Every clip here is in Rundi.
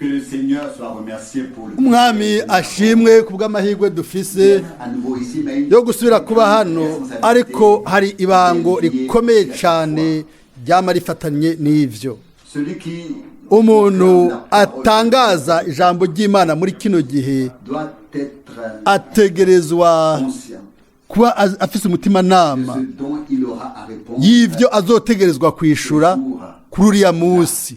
Que le Seigneur soit remercié pour le Umwami ashimwe ku bw'amahirwe dufise à nouveau ici, mais une yo gusubira kuba hano, ariko hari ibango rikomeye cyane ryama rifatanye n'ivyo. Celui qui Umuntu atangaza ijambo ry'Imana muri kino gihe doit être ategerezwa conscient kuba afise de umutimanama ce dont il aura à répondre y'ivyo azotegerezwa kwishura kuri uriya munsi.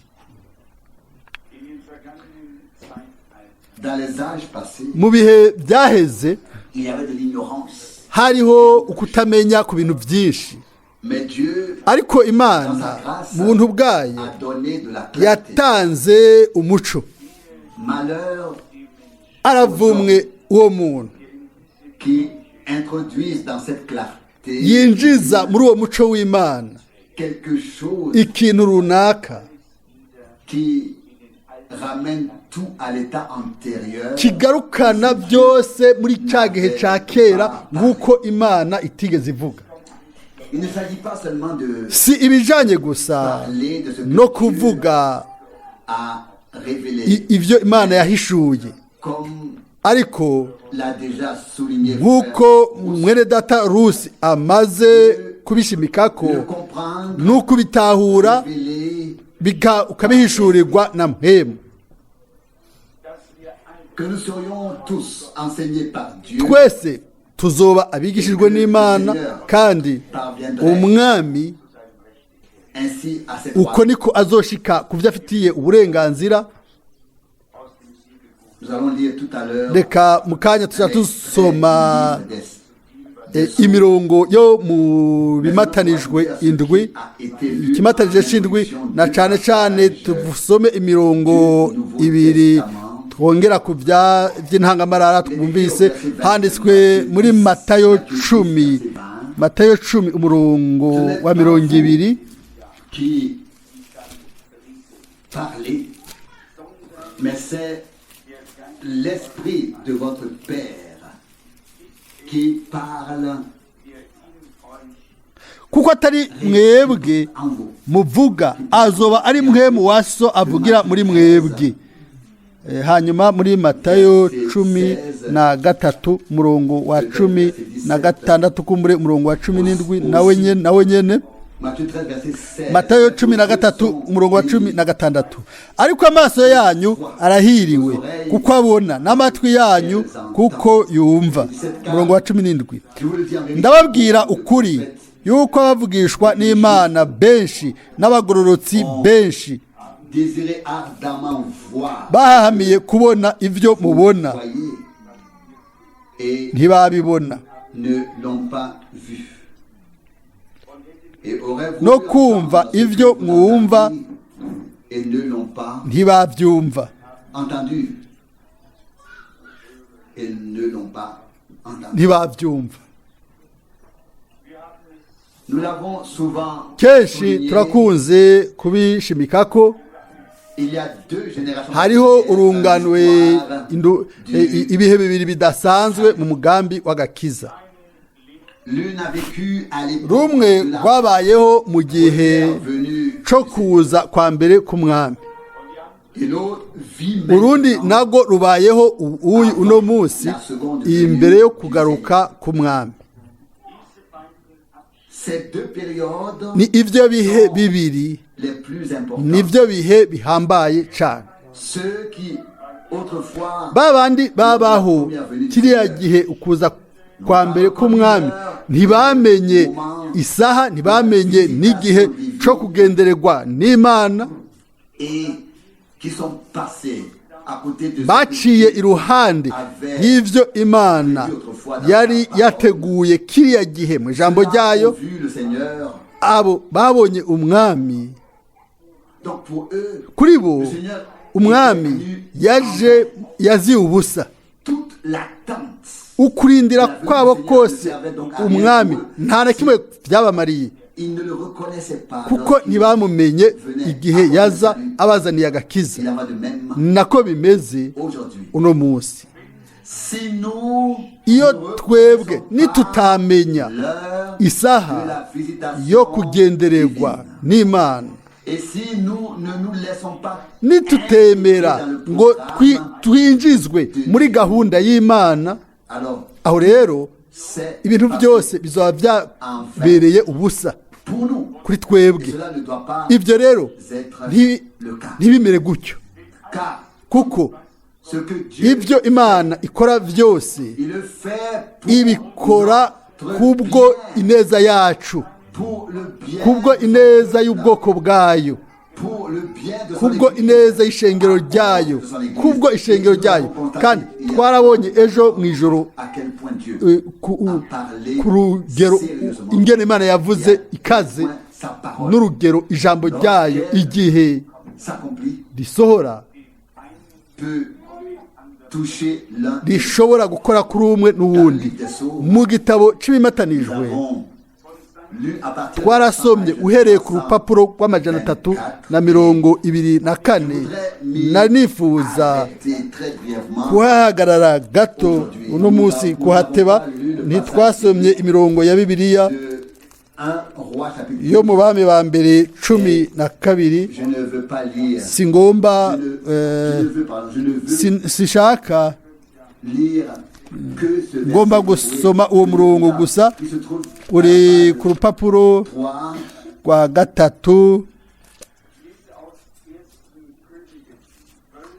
In den vergangenen Zeitaltern Dans les âges passés, Mu bihe byaheze il y avait de l'ignorance. hariho ukutamenya ku bintu byinshi, Mais Dieu, ariko dans Imana sa grâce, mu buntu bwayo a donné de la clarté. yatanze umuco. Malheur Aravumwe uwo muntu qui introduisent dans cette clarté yinjiza muri uwo muco w'Imana quelque chose ikintu runaka qui ramène tout à l'état antérieur. Kigarukana byose muri cya gihe cya kera nk'uko Imana itigeze ivuga. Il ne s'agit pas seulement de Si ibijanye gusa parler de ce que no Dieu kuvuga a révélé, ivyo Imana yahishuye, comme ariko l'a déjà souligné nk'uko frère mwene data Rusi amaze kubishimikako, le comprendre, ni ukubitahura révéler, ukabihishurirwa na Mpwemu. Dass wir alle que nous serions tous enseignés par Dieu, Twese tuzoba abigishijwe n'Imana, kandi Umwami ainsi à cette uko niko azoshika ku byo afitiye uburenganzira. Aus dem Siegelbuch Nous allons lire tout à l'heure Reka mu kanya tuzajya dusoma des imirongo yo mu bimatanijwe indwi, ikimatanije c'indwi, na cane cane tusome imirongo ibiri twongera ku bya by'intangamarara twumvise handitswe muri Matayo 10, Matayo 10, umurongo wa 20. Qui parlez, mais c'est l'esprit de votre Père qui parle Kuko atari mwebwe en vous. muvuga, azoba ari Mpwemu wa So avugira muri mwebwe. Hanyuma muri Matayo 13, umurongo wa 16, kumbure umurongo wa 17 nawe nyene, nawe nyene. Matthieu 13, verset 16. Matayo 13, umurongo wa 16: "Ariko amaso yanyu arahiriwe kuko abona, n'amatwi yanyu kuko yumva." Umurongo wa 17: Je vous le dis en vérité, "Ndababwira ukuri yuko abavugishwa n'Imana benshi n'abagororotsi benshi désirez ardemment voir, bahahamiye kubona ibyo mubona, voyez, et ntibabibona, ne l'ont pas vu. Et auraient voulu no kumva entendre ce que ibyo vous mwumva, entendez, et ne l'ont pas ntibabyumva." entendu. Et ne l'ont pas entendu. Ntibabyumva. Nous l'avons souvent Kenshi souligné, turakunze kubishimika ko il y a deux générations hariho dans urunganwe l'histoire ibihe bibiri bidasanzwe mu mugambi w'agakiza. L'une a vécu à l'époque Rumwe de la rwabayeho mu gihe première venue co kuza kwa mbere k'Umwami, et l'autre vit urundi maintenant narwo rubayeho uyu uno munsi imbere yo kugaruka k'Umwami. Ces deux périodes Ni ivyo bihe bibiri les plus importantes. nivyo bihe bihambaye cane. Ceux qui autrefois Ba bandi babaho kiriya gihe ukuza kwa mbere k'Umwami ntibamenye isaha, ntibamenye n'igihe co kugendererwa n'Imana, et qui sont passés à côté de ce baciye que iruhande y'ivyo Imana yari yateguye kiriya gihe mu ijambo Ceux-là ryayo, ont vu le Seigneur. abo babonye Umwami. Donc pour eux, Kuri bo le Seigneur Umwami était venu yaje yaziye ubusa. Toute l'attente. Ukurindira kwabo kose Umwami nta na kimwe byabamariye, Ils ne le reconnaissaient pas kuko lorsqu'il ntibamumenye igihe yaza abazaniye agakiza. Il en va de même Nako bimeze aujourd'hui. uno munsi. Si nous Iyo ne twebwe reconnaissons pas nitutamenya l'heure isaha de la visitation yo kugendererwa divine, n'Imana, Et si nous ne nous laissons pas Nitutemera intégrer dans le ngo programme, twinjizwe muri gahunda y'Imana, alors aho rero c'est ibintu passé byose bizaba byabereye ubusa pour nous. kuri Et twebwe. cela ne doit pas Ibyo rero être le cas. ntibimere gutyo, Car kuko ce que Dieu ibyo Imana ikora byose il le fait pour ibikora notre kubwo bien, ineza yacu, pour le bien kubwo de son ineza peuple, y'ubwoko bwayo, pour le bien de son kubwo église, ineza y'ishengero ryayo, kubwo ishengero ryayo. Kandi twarabonye ejo mu ijoro à quel point Dieu a parlé ku rugero sérieusement ingene Imana yavuze et à quel ikaze point sa parole n'urugero ijambo ryayo igihe s'accomplit risohora peut toucher l'un. rishobora gukora kuri umwe n'uwundi. Mu gitabo Nous cy'ibimatanijwe avons lu à partir de twarasomye uhereye ku rupapuro rw'324, nanifuza arrêter très brièvement kuhahagarara gato uno munsi kuhateba. Ntitwasomye imirongo ya Bibiliya de 1 Roi chapitre yo mu Bami ba mbere 12. Je ne veux pas lire. Si ngomba Je ne, je ne veux, pardon, je ne veux sishaka lire que ce verset ngomba gusoma uwo murongo gusa qui se trouve uri ku rupapuro 3 rwa gatatu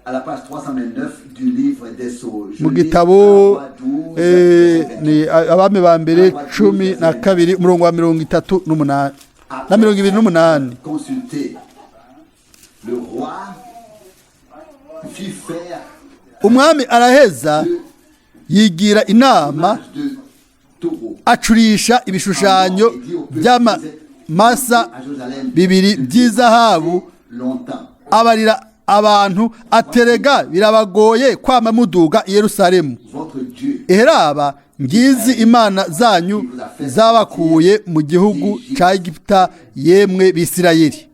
à la page 329 du livre des Sceaux. Je mu lis gitabo 1 Roi 12, verset 28. ni Abami ba mbere 12, umurongo wa 38 na 28. Consulté, le roi fit faire Umwami araheza deux yigira inama, images de taureaux acurisha ibishushanyo by'amamasa à Jérusalem bibiri by'izahabu, longtemps. abarira abantu aterega birabagoye kwama muduga i Yerusalemu. Votre Dieu Eheraba ngizi imana zanyu zabakuye mu gihugu cya Egiputa, yemwe Bisirayeli.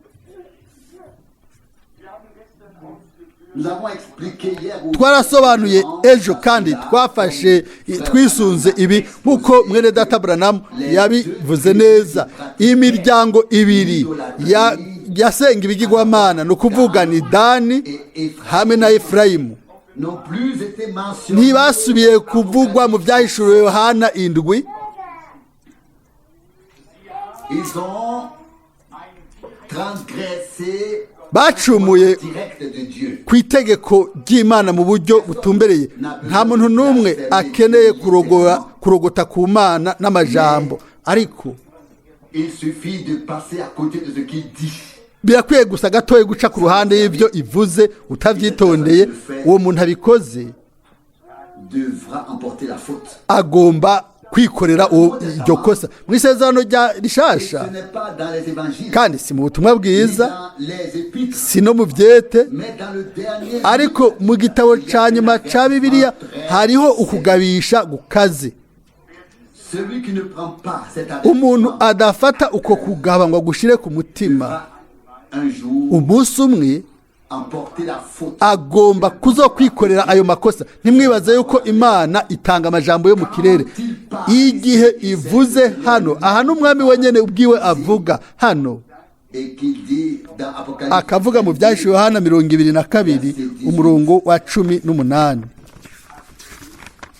Nous avons expliqué hier où Twarasobanuye ejo kandi twafashe twisunze ibi nk'uko mwene data Buranamu yabivuze neza. Imiryango ibiri yasenga ibigirwamana, ni ukuvuga ni Dani hamwe na Efurayimu, n'ont plus été mentionnés. Ntibasubiye kuvugwa mu byahishuriwe Yohana 7. Ils ont transgressé Bacumuye direct de Dieu. ku itegeko ry'Imana mu buryo butumbereye. Nta muntu n'umwe akeneye kurogora kurogota ku Mana n'amajambo, ariko Il suffit de passer à côté de ce qu'il dit. birakwiye gusa gatoya guca ku ruhande y'ibyo ivuze utabyitondeye. Uwo muntu abikoze Devra emporter la faute. agomba kwikorera iryo kosa. Mu isezerano rya Et rishasha, ce n'est pas dans les évangiles, kandi si mu butumwa ni bwiza, dans les épîtres, si no mu byete, mais dans le dernier ariko mu gitabo cya nyuma cya Bibiliya hariho ukugabisha gukaze. Celui qui ne prend pas cet Umuntu avertissement adafata uko kugaba ngo agushyire ku mutima, devra un jour umunsi umwe emporter la faute. agomba kuzokwikorera ayo makosa. Ntimwibaze yuko Imana itanga amajambo yo mu kirere. Igihe ivuze hano, aha n'umwami wenyine ubwiwe avuga hano, Et qu'il dit dans Apocalypse akavuga mu byahise Yohana 22, umurongo wa 18.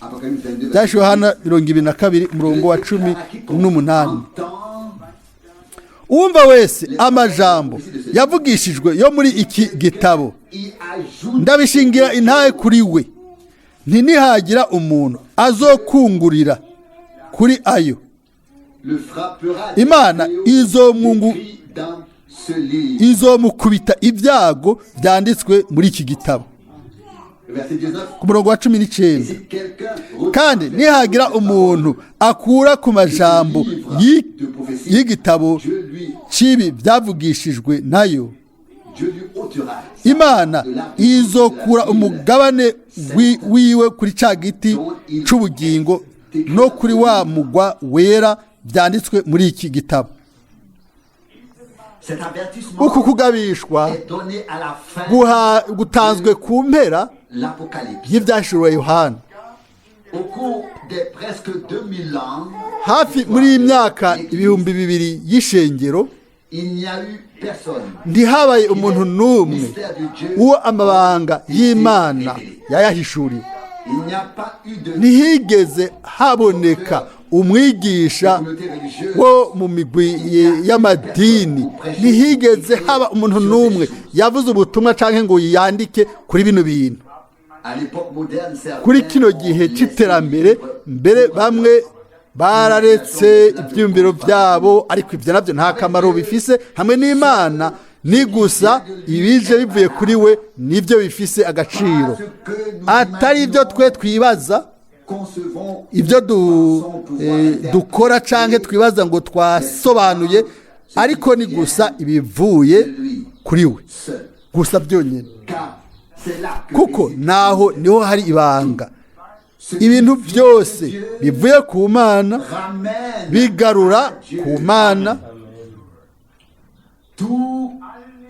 Apocalypse 22, Byahise Yohana 22, umurongo wa 18: Entend Uwumva wese amajambo yavugishijwe yo muri iki gitabo, y ajoute ndabishingira intahe kuri we, ntinihagira umuntu azokungurira kuri ayo, le frappera Imana des fléaux écrits dans ce livre. izomukubita ibyago byanditswe muri iki gitabo. Verset 19. Ku murongo wa 19: Si quelqu'un Kandi nihagira umuntu akura ku majambo de prophétie, y'igitabo Dieu lui, cy'ibi byavugishijwe nayo, Dieu lui ôtera Imana de l'arbre de izokura la ville umugabane wiwe kuri cya giti cy'ubugingo no kuri wa mugwa wera byanditswe muri iki gitabo. Cet avertissement Uku kugabishwa est donné à la fin gutanzwe ku mpera l'Apocalypse. y'ibyahishuriwe Yohana. Au cours des presque 2000 ans, Hafi muri iyi myaka 2000 y'ishengero, Il n'y a eu personne. Ntihabaye umuntu n'umwe Mystère de Dieu uwo amabanga y'Imana révélé. yayahishuriwe. Il n'y a pas eu de Ntihigeze haboneka umwigisha communauté religieuse wo mu migwi y'amadini, ntihigeze haba umuntu n'umwe yavuze ubutumwa cyangwa ngo yandike kuri bino bintu. À l'époque moderne, certains Kuri kino ont gihe laissé cy'iterambere, libre mbere cours à bamwe bararetse ibyiyumviro byabo, ariko ibyo nabyo nta kamaro bifise hamwe n'Imana. Ni gusa ibije bivuye kuri we nibyo bifise agaciro, ce que nous atari ibyo twe twibaza, concevons, ibyo pensons pouvoir dukora canke twibaza ngo twasobanuye, ariko ni gusa ibivuye kuri we seul. gusa byonyine. Car c'est là que Kuko réside naho niho hari ibanga. ce qui Ibintu vient de byose Dieu bivuye ku Mana ramène bigarura à Dieu. ku Mana. Tout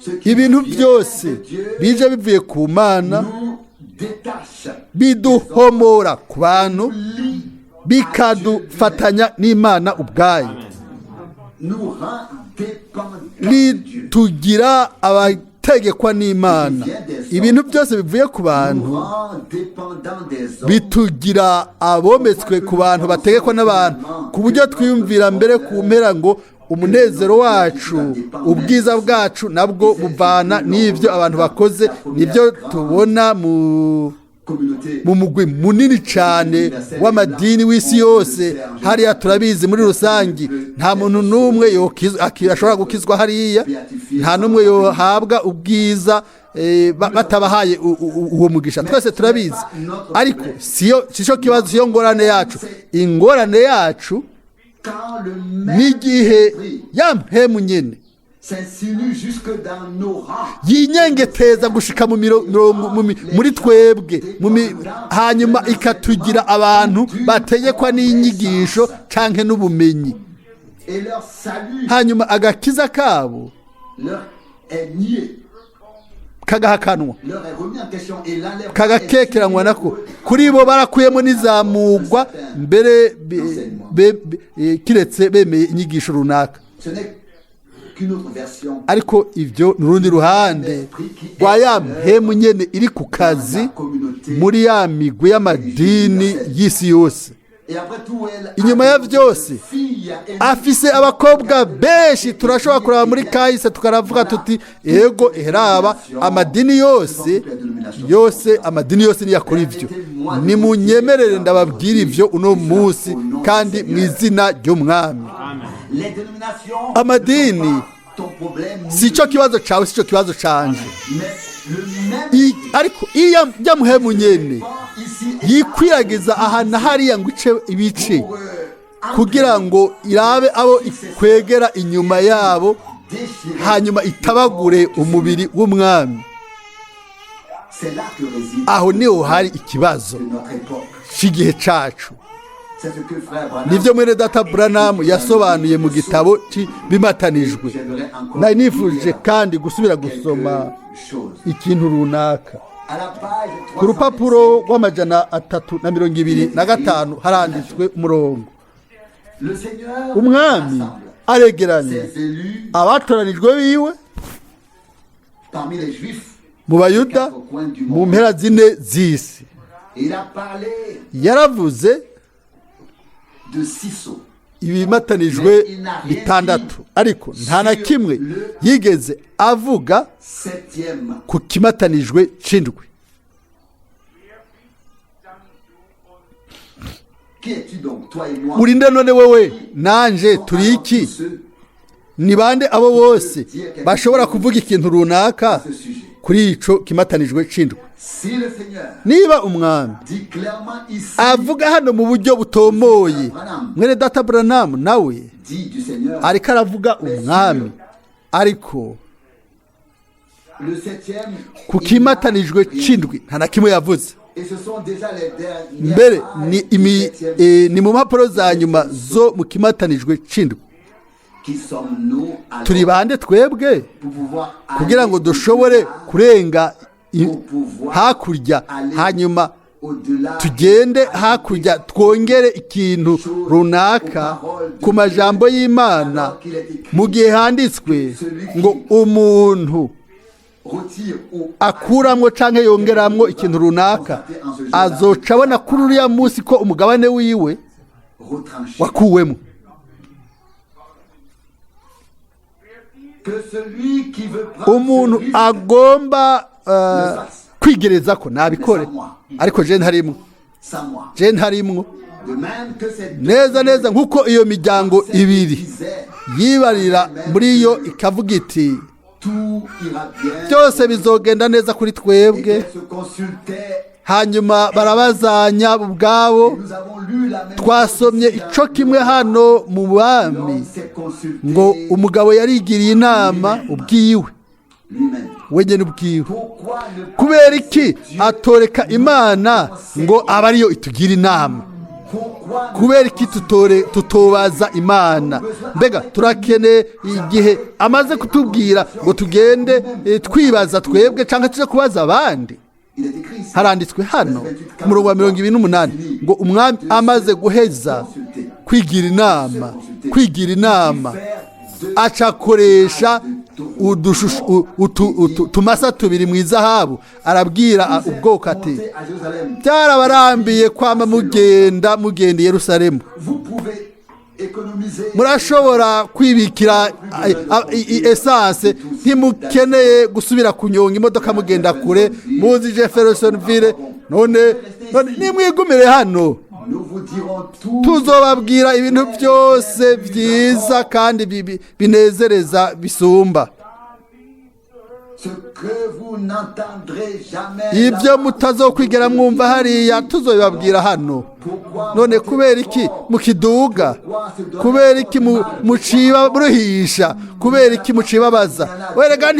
ce qui Ibintu vient byose de Dieu bije bivuye ku Mana nous détache, biduhomora ku bantu, lie, bikadufatanya n'Imana ubwayo, nous rend dépendants de Dieu. ritugira abategekwa n'Imana. Ibintu byose bivuye ku bantu Nous rend dépendants des hommes. bitugira abometswe ku bantu, bategekwa n'abantu, ku buryo twiyumvira mbere ku mpera ngo umunezero wacu, ubwiza bwacu nabwo buvana n'ibyo abantu bakoze. Nibyo tubona mu Communauté mu mugwi munini cyane w'amadini w'isi yose hariya. Turabizi muri rusange, nta muntu n'umwe ashobora gukizwa hariya, nta n'umwe yohabwa ubwiza batabahaye uwo mugisha. Twese turabizi, ariko siyo sico kibazo, siyo ngorane yacu. Ingorane yacu quand le même n'igihe esprit ya mpemu nyene s'insinue jusque dans nos rangs yinyengeteza gushika mu mirongo muri twebwe, hanyuma ikatugira abantu bategekwa n'inyigisho canke n'ubumenyi, et leur salut hanyuma agakiza kabo leur est nié, kagahakanwa, leur est remis en question et l'enlèvement kagakekeranwa est nako kuri bo barakuyemo n'izamugwa mbere kiretse bemeye inyigisho runaka. Ce n'est qu'une autre version Ariko ibyo ni urundi ruhande rwa ya mpemu nyene iri ku kazi muri ya migwi y'amadini y'isi yose. Et après tout, elle Inyuma ya byose, fille et afise abakobwa benshi. Turashobora kuraba muri kahise tukaravuga tuti: ego, eraba amadini yose yose, amadini yose niyakora ivyo. Nimunyemerere ndababwira ivyo uno munsi kandi mu izina ry'Umwami. Les dénominations Amadini ne sont pas ton problème, Si cyo kibazo cawe, si cyo kibazo canje. mais le même Ariko iyo jya muhemu nyene ici et yikwiragiza aha na hariya ngo ice ibice pour, kugira ngo irabe abo ikwegera inyuma yabo, déchirer. hanyuma itabagure umubiri w'Umwami. C'est là que réside Aho niho hari ikibazo de notre époque. cy'igihe cacu. C'est ce que frère Branham Nibyo mwene data Buranamu yasobanuye mu gitabo bimatanijwe. J'aimerais encore Nari nifuje lire kandi gusubira gusoma quelque chose. ikintu runaka. À la page Ku rupapuro rw'325 haranditswe umurongo. Le Seigneur Umwami rassemble aregeranya ses élus abatoranijwe biwe parmi les Juifs mu Bayuda quatre coins du mu monde. mpera zine z'isi. Il a parlé Yaravuze de six sceaux. ibimatanijwe bitandatu, ariko nta na kimwe yigeze avuga Septième. ku kimatanijwe c'indwi. Qui es-tu donc, toi et moi? Urinde none wewe nanje Sont turi alors iki? tous ceux Ni bande abo bose bashobora kuvuga ikintu runaka à ce sujet. kuri ico kimatanijwe c'indwi? Si le Seigneur Niba Umwami dit clairement ici, avuga hano mu buryo butomoye, mwene data Buranamu nawe dit du Seigneur, ariko aravuga Umwami, ariko le septième, ku il n'a kimatanijwe rien dit. c'indwi nta na kimwe yavuze. Et ce sont déjà les dernières Mbere pages ni du imi septième. ni mu mpapuro za nyuma zo mu kimatanijwe c'indwi. Qui sommes-nous alors Turi bande twebwe pour pouvoir kugira aller ngo dushobore au-delà, kurenga hakurya, hanyuma au-delà Tugende hakurya twongere ikintu runaka ku majambo y'Imana, mu gihe handitswe ngo umuntu retire ou akuramwo canke yongeramwo ikintu runaka azoca abona kuri uriya munsi ko umugabane wiwe retranché. wakuwemo. Que celui qui veut prendre Umuntu ce risque agomba kwigereza ko nabikore, ariko je ntarimwo, sans moi. je ntarimwo. De même que cette Neza neza nk'uko iyo miryango ibiri disait yibarira muri yo ikavuga iti tout ira bien byose bizogenda neza kuri et twebwe. qu'elle se consultait. Hanyuma barabazanya ubwabo. Nous avons lu la même Twasomye chose ici ico dans kimwe hano mu bami L'homme s'est consulté ngo umugabo yarigiriye inama ubwiwe lui-même. wenyine ubwiwe. Pourquoi ne pas Kubera iki laisser Dieu atoreka Imana ngo abe ariyo itugira inama? Pourquoi ne Kubera iki tutobaza Imana? Mbega turakeneye igihe amaze kutubwira ngo tugende twibaza twebwe cyangwa tuje kubaza abandi? Il est écrit ici, Haranditswe hano ku murongo wa 28 ngo umwami amaze guheza kwigira inama, kwigira inama, faire deux acakoresha utumasa tubiri mu izahabu, arabwira ubwoko ati montées à Jérusalem. byarabarambiye kwama mugenda mugenda i Yerusalemu. Vous pouvez économiser Murashobora kwibikira essence, ntimukeneye gusubira kunyonga imodoka mugenda kure muzi Jeffersonville. None nimwigumire hano, Nous vous dirons tout tuzobabwira ibintu byose byiza kandi binezereza bisumba ce que vous n'entendrez jamais. Ibyo mutazokwigera mwumva hariya, tuzobibabwira hano. Pourquoi None kubera iki mukiduga? Kubera iki muciba muruhisha? Kubera iki mucibabaza? Werega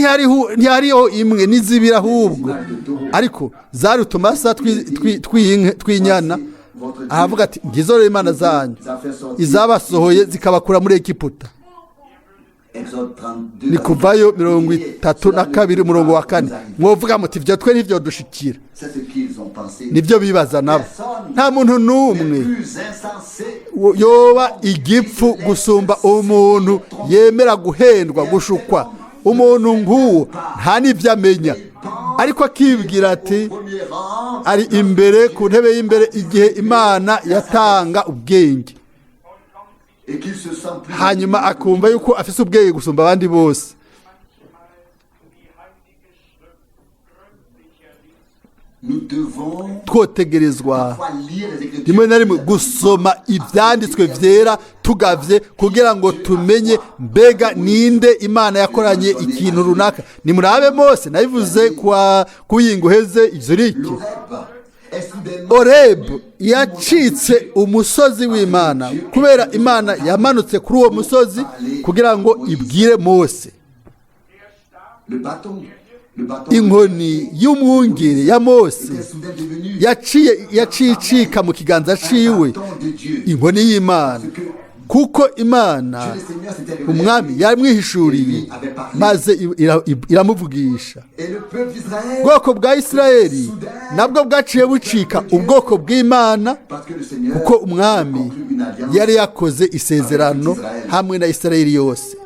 ntihariho imwe n'izibiri ahubwo, ariko zari utumasa tw'inyana. Aravuga ati ngizo rero imana zanyu izabasohoye zikabakura muri Egiputa. Exode 32, Ni kuvayo 32 umurongo wa 4. Mwovuga muti ibyo twe ntibyodushikira. C'est ce qu'ils ont pensé. Nibyo bibaza nabo. Nta muntu n'umwe Les plus insensés yoba igipfu gusumba umuntu yemera guhendwa, gushukwa. Umuntu nk'uwo nta n'ibyo amenya, ariko akibwira ati au premier rang ari imbere ku ntebe y'imbere igihe Imana yatanga ubwenge, et qu'ils se sentent plus hanyuma akumva yuko afise ubwenge gusumba abandi bose. Die Heilige Schrift gründlicher liest. Nous devons Twotegerezwa parfois lire les Écritures rimwe na rimwe gusoma ibyanditswe byera tugavye kugira ngo tumenye mbega ninde Imana yakoranye ikintu runaka. Nimurabe Mose, nabivuze kwa kuyinga uheze izuriki. L'Horeb est soudainement Orebu yacitse umusozi w'Imana kubera Imana yamanutse kuri uwo musozi kugira ngo ibwire Mose. le bâton. Le bâton Inkoni y'umwungere ya Mose était soudain devenu yaciye icika mu kiganza ciwe, bâton de Dieu. inkoni y'Imana, kuko Imana Le Seigneur s'était révélé. umwami yamwihishuriye maze iramuvugisha. Et le peuple d'Israël, Ubwoko bwa Isirayeli nabwo bwaciye bucika ubwoko bw'Imana parce que le Seigneur kuko umwami conclut une alliance. yari yakoze isezerano hamwe na Isirayeli yose.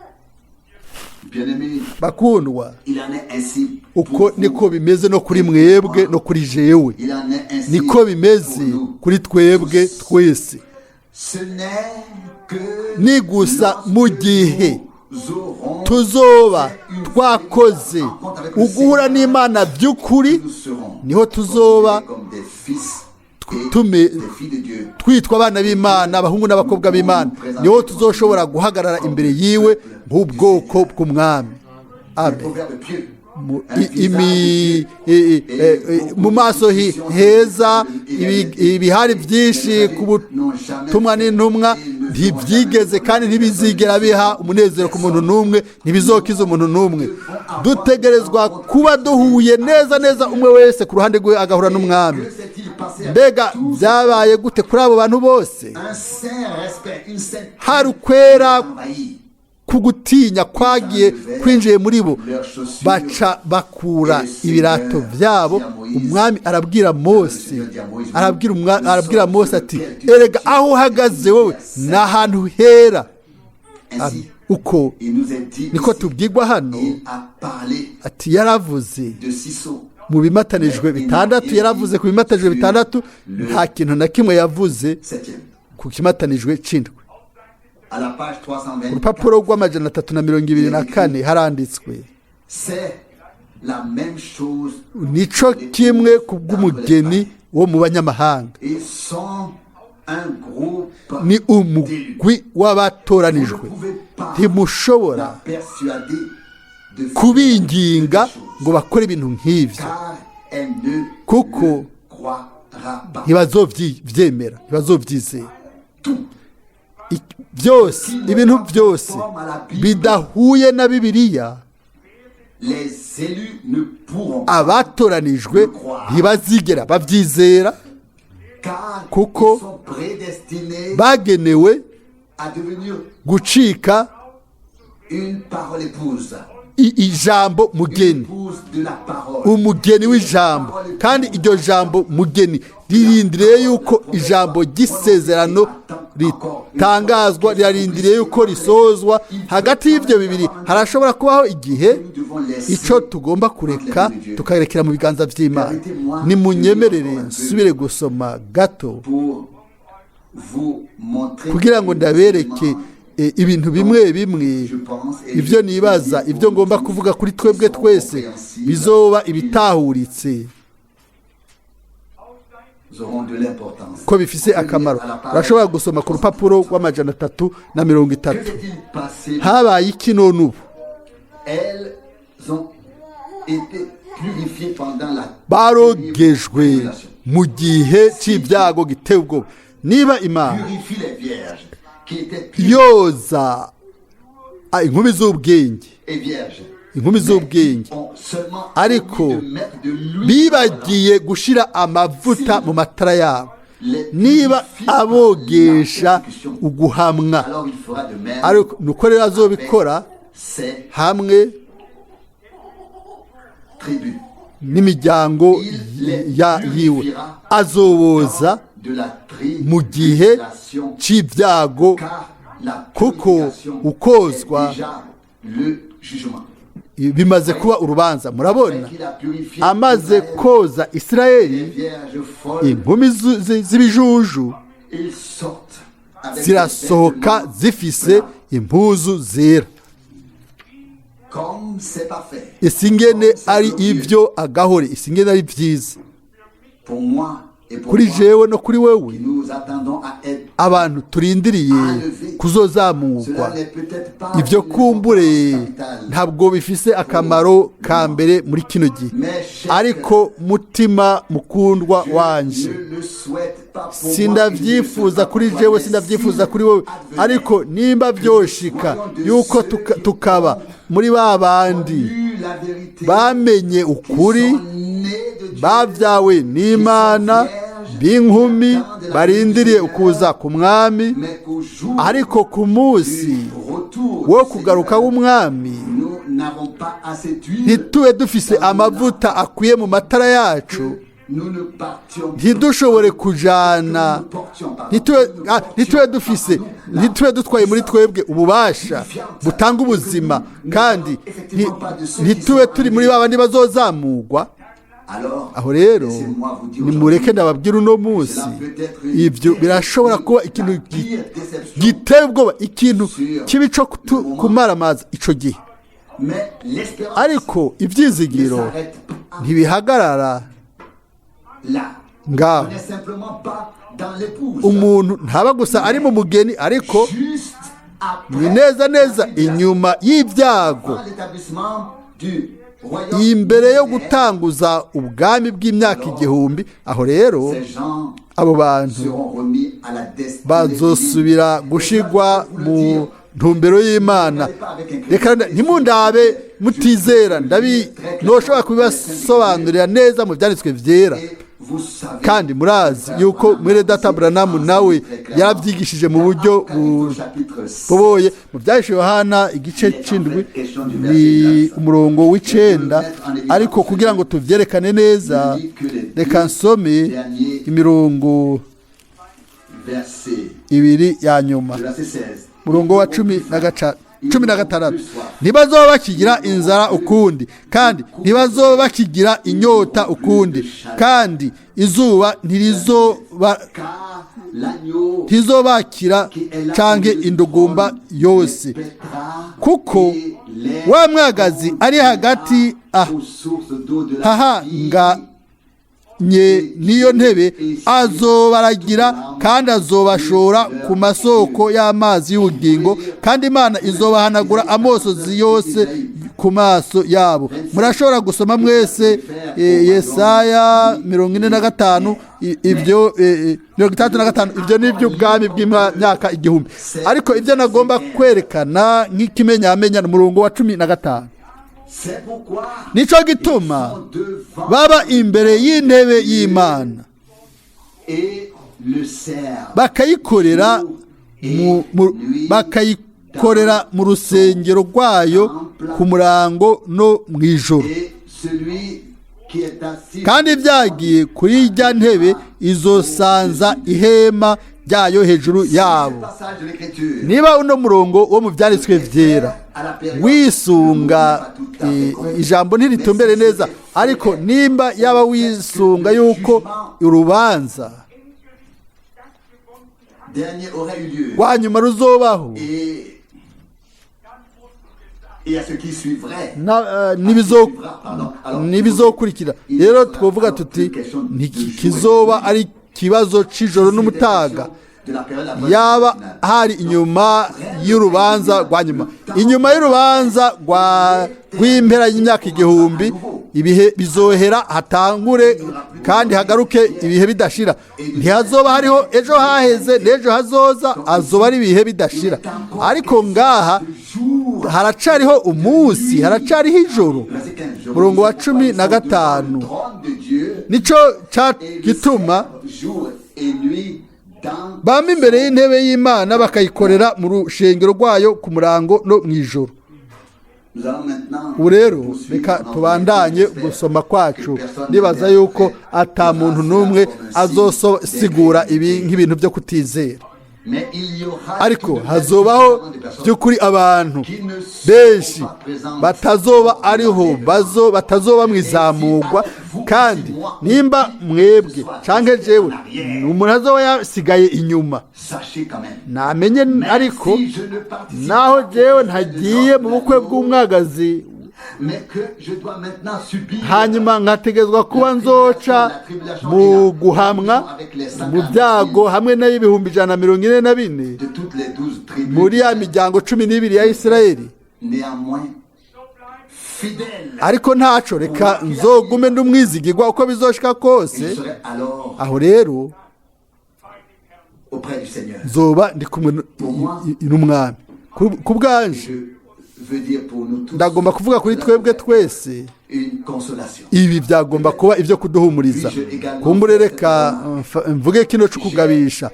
Bien-aimé, Bakundwa, il en est ainsi pour uko vous. niko bimeze no kuri mwebwe no kuri jewe, Il en est ainsi niko bimeze pour nous. kuri twebwe twese. Ce n'est que Ni gusa mu gihe nous aurons tuzoba twakoze uguhura n'Imana by'ukuri, nous serons niho tuzoba comme des fils et tume des filles de Dieu. twitwa abana b'Imana, abahungu n'abakobwa b'Imana, niho tuzoshobora guhagarara imbere yiwe nk'ubwoko bw'umwami. Amen. Proverbe pieux. Mu- i- imi- i- i- mu maso heza, ibihari byinshi ku butumwa n'intumwa ntibyigeze kandi ntibizigera biha umunezero ku muntu n'umwe, ntibizokiza umuntu n'umwe. Dutegerezwa kuba duhuye neza neza, umwe wese ku ruhande rwe agahura n'umwami. Que s'est-il passé à Mbega tous byabaye gute kuri abo bantu bose? Un saint respect, une sainte Hari ukwera envahie. kugutinya kwagiye kwinjiye muri bo, baca bakura ibirato byabo. Umwami arabwira Mose, arabwira Mose ati: "Erega aho uhagaze wowe ni ahantu hera." Ainsi, Uko il nous est dit niko ici, tubwirwa hano, il a parlé ati yaravuze de six sceaux. mu bimatanijwe bitandatu, yaravuze ku bimatanijwe bitandatu, nta kintu na kimwe yavuze Septième. ku kimatanijwe c'indwi. À la page 324, Urupapuro rw'324 haranditswe: c'est la même chose. Nico kimwe ku bw'umugeni wo mu banyamahanga. Ils sont un groupe Ni d'élus. umugwi w'abatoranijwe. Vous ne pouvez pas Ntimushobora la persuader de faire kubinginga quelque chose, ngo bakore ibintu nk'ivyo, car elle ne kuko le croira pas. Ntibazovyemera, ntibazovyizera. Tout Byose, ibintu byose bidahuye na Bibiliya, les élus ne pourront pas, abatoranijwe ntibazigera babyizera, car kuko ils sont prédestinés bagenewe à devenir gucika une parole épouse, ijambo mugeni, épouse de la parole. Umugeni w'ijambo. Kandi iryo jambo mugeni ririndiriye yuko ijambo ry'isezerano ritangazwa, rirarindiriye yuko risozwa. Hagati y'ibyo bibiri harashobora kubaho igihe. Nous devons laisser Icyo tugomba kureka, tukarekera mu biganza by'Imana. Nimunyemerere nsubire gusoma gato pour vous montrer kugira ngo ndabereke ibintu bimwe bimwe, ibyo nibaza, ibyo ngomba kuvuga kuri twebwe twese bizoba ibitahuritse, auront de l'importance. ko bifise akamaro. Urashobora gusoma ku rupapuro rw'330. Que s'est-il passé? Habaye iki none ubu? Elles ont été purifiées pendant la Barogejwe mu gihe cy'ibyago giteye ubwoba. Niba Imana Purifie les vierges qui étaient pures yoza inkumi z'ubwenge, et vierges. Inkumi z'ubwenge, Ont seulement ariko oublié de mettre de l'huile bibagiye gushira amavuta mu matara yabo, les niba purifie par la abogesha persécution, uguhamwa, alors il fera de même ariko nuko rero azobikora ses hamwe tribus. N'imiryango yiwe azoboza De la mu gihe tribulation, c'ibyago, car la kuko purification ukozwa est déjà le jugement. Bimaze kuba urubanza. Murabona, Qu'il a purifié amaze Israël, koza les Isirayeli, vierges folles, inkumi z'ibijuju ils sortent avec des zirasohoka vêtements zifise blancs. impuzu zera. Comme c'est parfait. Isingene ari ibyo agahore, isingene ari byiza Pour moi et pour kuri toi, jewe no kuri wewe, qui nous attendons à être. abantu turindiriye kuzozamurwa. Cela n'est peut-être pas Ibyo une kumbure importance capitale. ntabwo bifise akamaro ka mbere muri kino gihe, Mes chers ariko mutima mukundwa je wanje, ne le souhaite pas pour moi, sindavyifuza et je ne le kuri souhaite pas jewe, pour toi, sindavyifuza mais kuri wowe, s'il ariko nimba vyoshika yuko tukaba muri ba bandi advenait la vérité, bamenye qui ukuri, sont nés de Dieu, babyawe n'Imana, b'inkumi barindiriye ukuza ku Mwami, mais qu'au jour ariko ku munsi du retour wo du kugaruka Seigneur, w'Umwami nous n'avons pas assez d'huile, ntitube dufise amavuta akwiye mu matara yacu, nous ne partions ntidushobore kujana, nous portions, pardon, ntitube nous ne ah, portions ntitube dufise pas en nous la ntitube dutwaye muri twebwe ububasha butanga ubuzima, kandi ntitube turi muri ba bandi bazozamurwa. Alors, Aho rero laissez-moi vous dire nimureke aujourd'hui, ndababwira uno munsi, cela peut être une ibyo birashobora kuba ikintu la pire déception, giteye ubwoba, ikintu kibi cyo kumaramaza ico gihe. Mais l'espérance Ariko ne ibyizigiro s'arrête pas ntibihagarara là. ngaho. On n'est simplement pas dans l'épouse. Umuntu ntaba gusa ari mu mugeni, ariko Juste après ni neza neza la tribulation, inyuma y'ibyago, avant l'établissement du royaume imbere yo millénaire, gutanguza ubwami bw'imyaka igihumbi. Aho rero ces gens abo bantu seront remis à la destinée bazosubira divine. gushigwa Et ça, je vous le dire, ntumbero y'Imana. Reka ntimundabe mutizera, ndabi ntoshobora kubibasobanurira neza mu byanditswe byera. Kandi murazi yuko mwene data Buranamu nawe yarabyigishije mu buryo buboye mu byahishe Yohana igice c'indwi ni umurongo w'icenda, ariko kugira ngo tuvyerekane neza reka nsome imirongo ibiri ya nyuma, murongo wa 16. Ntibazoba bakigira inzara ukundi, kandi ntibazoba bakigira inyota ukundi, kandi izuba ntirizobakira canke indugumba yose, kuko wa mwagazi ari hagati hahanga nye niyo ntebe azobaragira kandi azobashora ku masoko y'amazi y'ubugingo, kandi Imana izobahanagura amosozi yose ku maso yabo. Murashobora gusoma mwese Yesaya 45, ibyo 65, ibyo ni iby'ubwami bw'imyaka igihumbi. Ariko ibyo nagomba kwerekana nk'ikimenyamenya ni umurongo wa 15. Nico gituma baba imbere y'intebe y'Imana bakayikorera bakayikorera mu rusengero rwayo ku murango no mu ijoro. Kandi byagiye kuri ijya ntebe izosanza ihema ryayo hejuru yabo. Niba uno murongo wo mu byanditswe byera wisunga ijambo ntiritumbere neza, ariko nimba yaba wisunga yuko urubanza rwa nyuma ruzobaho n'ibizokurikira, rero twavuga tuti ntikizoba ari ikibazo cy'ijoro n'umutaga, yaba hari inyuma y'urubanza rwa nyuma, inyuma y'urubanza rw'impera y'imyaka igihumbi, ibihe bizohera hatangure kandi hagaruke ibihe bidashira. Ntihazoba hariho ejo haheze n'ejo hazoza, azoba ari ibihe bidashira. Ariko ngaha haracariho umunsi, haracariho ijoro. Murongo wa 15, nico gituma bama imbere y'intebe y'Imana bakayikorera mu rushengero rwayo ku murango no mu ijoro. Ubu rero reka tubandanye gusoma kwacu, nibaza yuko ata muntu n'umwe azosigura ibi nk'ibintu byo kutizera, ariko hazobaho by'ukuri abantu benshi batazoba ariho batazoba mu izamurwa. Kandi nimba mwebwe canke jewe umuntu azoba yasigaye inyuma, namenye ariko naho jewe ntagiye mu bukwe bw'umwagazi, hanyuma nkategezwa kuba nzoca mu guhamwa mu byago hamwe n'144,000 muri ya miryango 12 ya Isirayeli, ariko ntaco reka nzogume ndumwizigirwa uko bizoshika kose. Aho rero nzoba ndi kumwe n'umwami. Ku bwanje ndagomba kuvuga kuri twebwe twese, ibi byagomba kuba ibyo kuduhumuriza. Kumbure reka mvuge kino cyo kugabisha,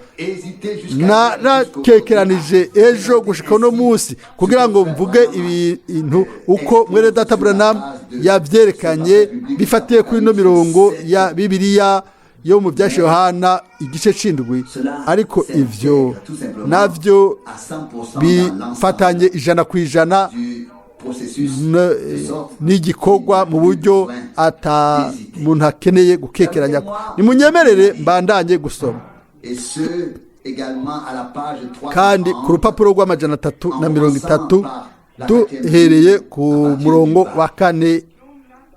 narakekeranije ejo gushika uno munsi kugira ngo mvuge ibintu uko mwene data Branham yabyerekanye bifatiye kuri ino mirongo ya Bibiliya yo mu bya Yohana igice c'indwi, ariko ivyo navyo bifatanye 100% n'igikorwa mu buryo ata muntu akeneye gukekeranya. Nimunyemerere mbandanye gusoma. Kandi ku rupapuro rw'330 duhereye ku murongo wa 4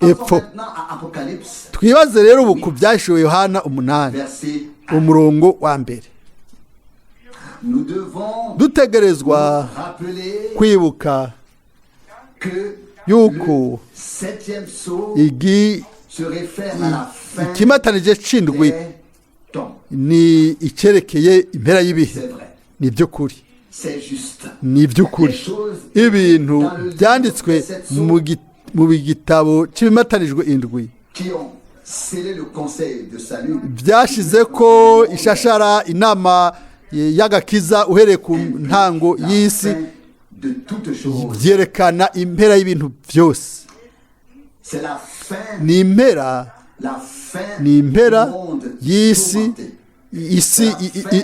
epfo. Twibaze rero ubu ku byashiwe Yohana 8 umurongo wa 1. Dutegerezwa kwibuka yuko ikimatanije c'indwi ni icyerekeye impera y'ibihe. Ni by'ukuri. C'est juste. Ni iby'ukuri. Ibintu byanditswe mu gitabo cy'ibimatanijwe indwi Qui ont scellé le conseil de salut byashize ko ishashara inama y'agakiza uhereye ku ntango la y'isi, fin de toutes choses. byerekana impera y'ibintu byose. C'est la fin, Ni impera, la fin ni impera du monde y'isi, tourmenté. Isi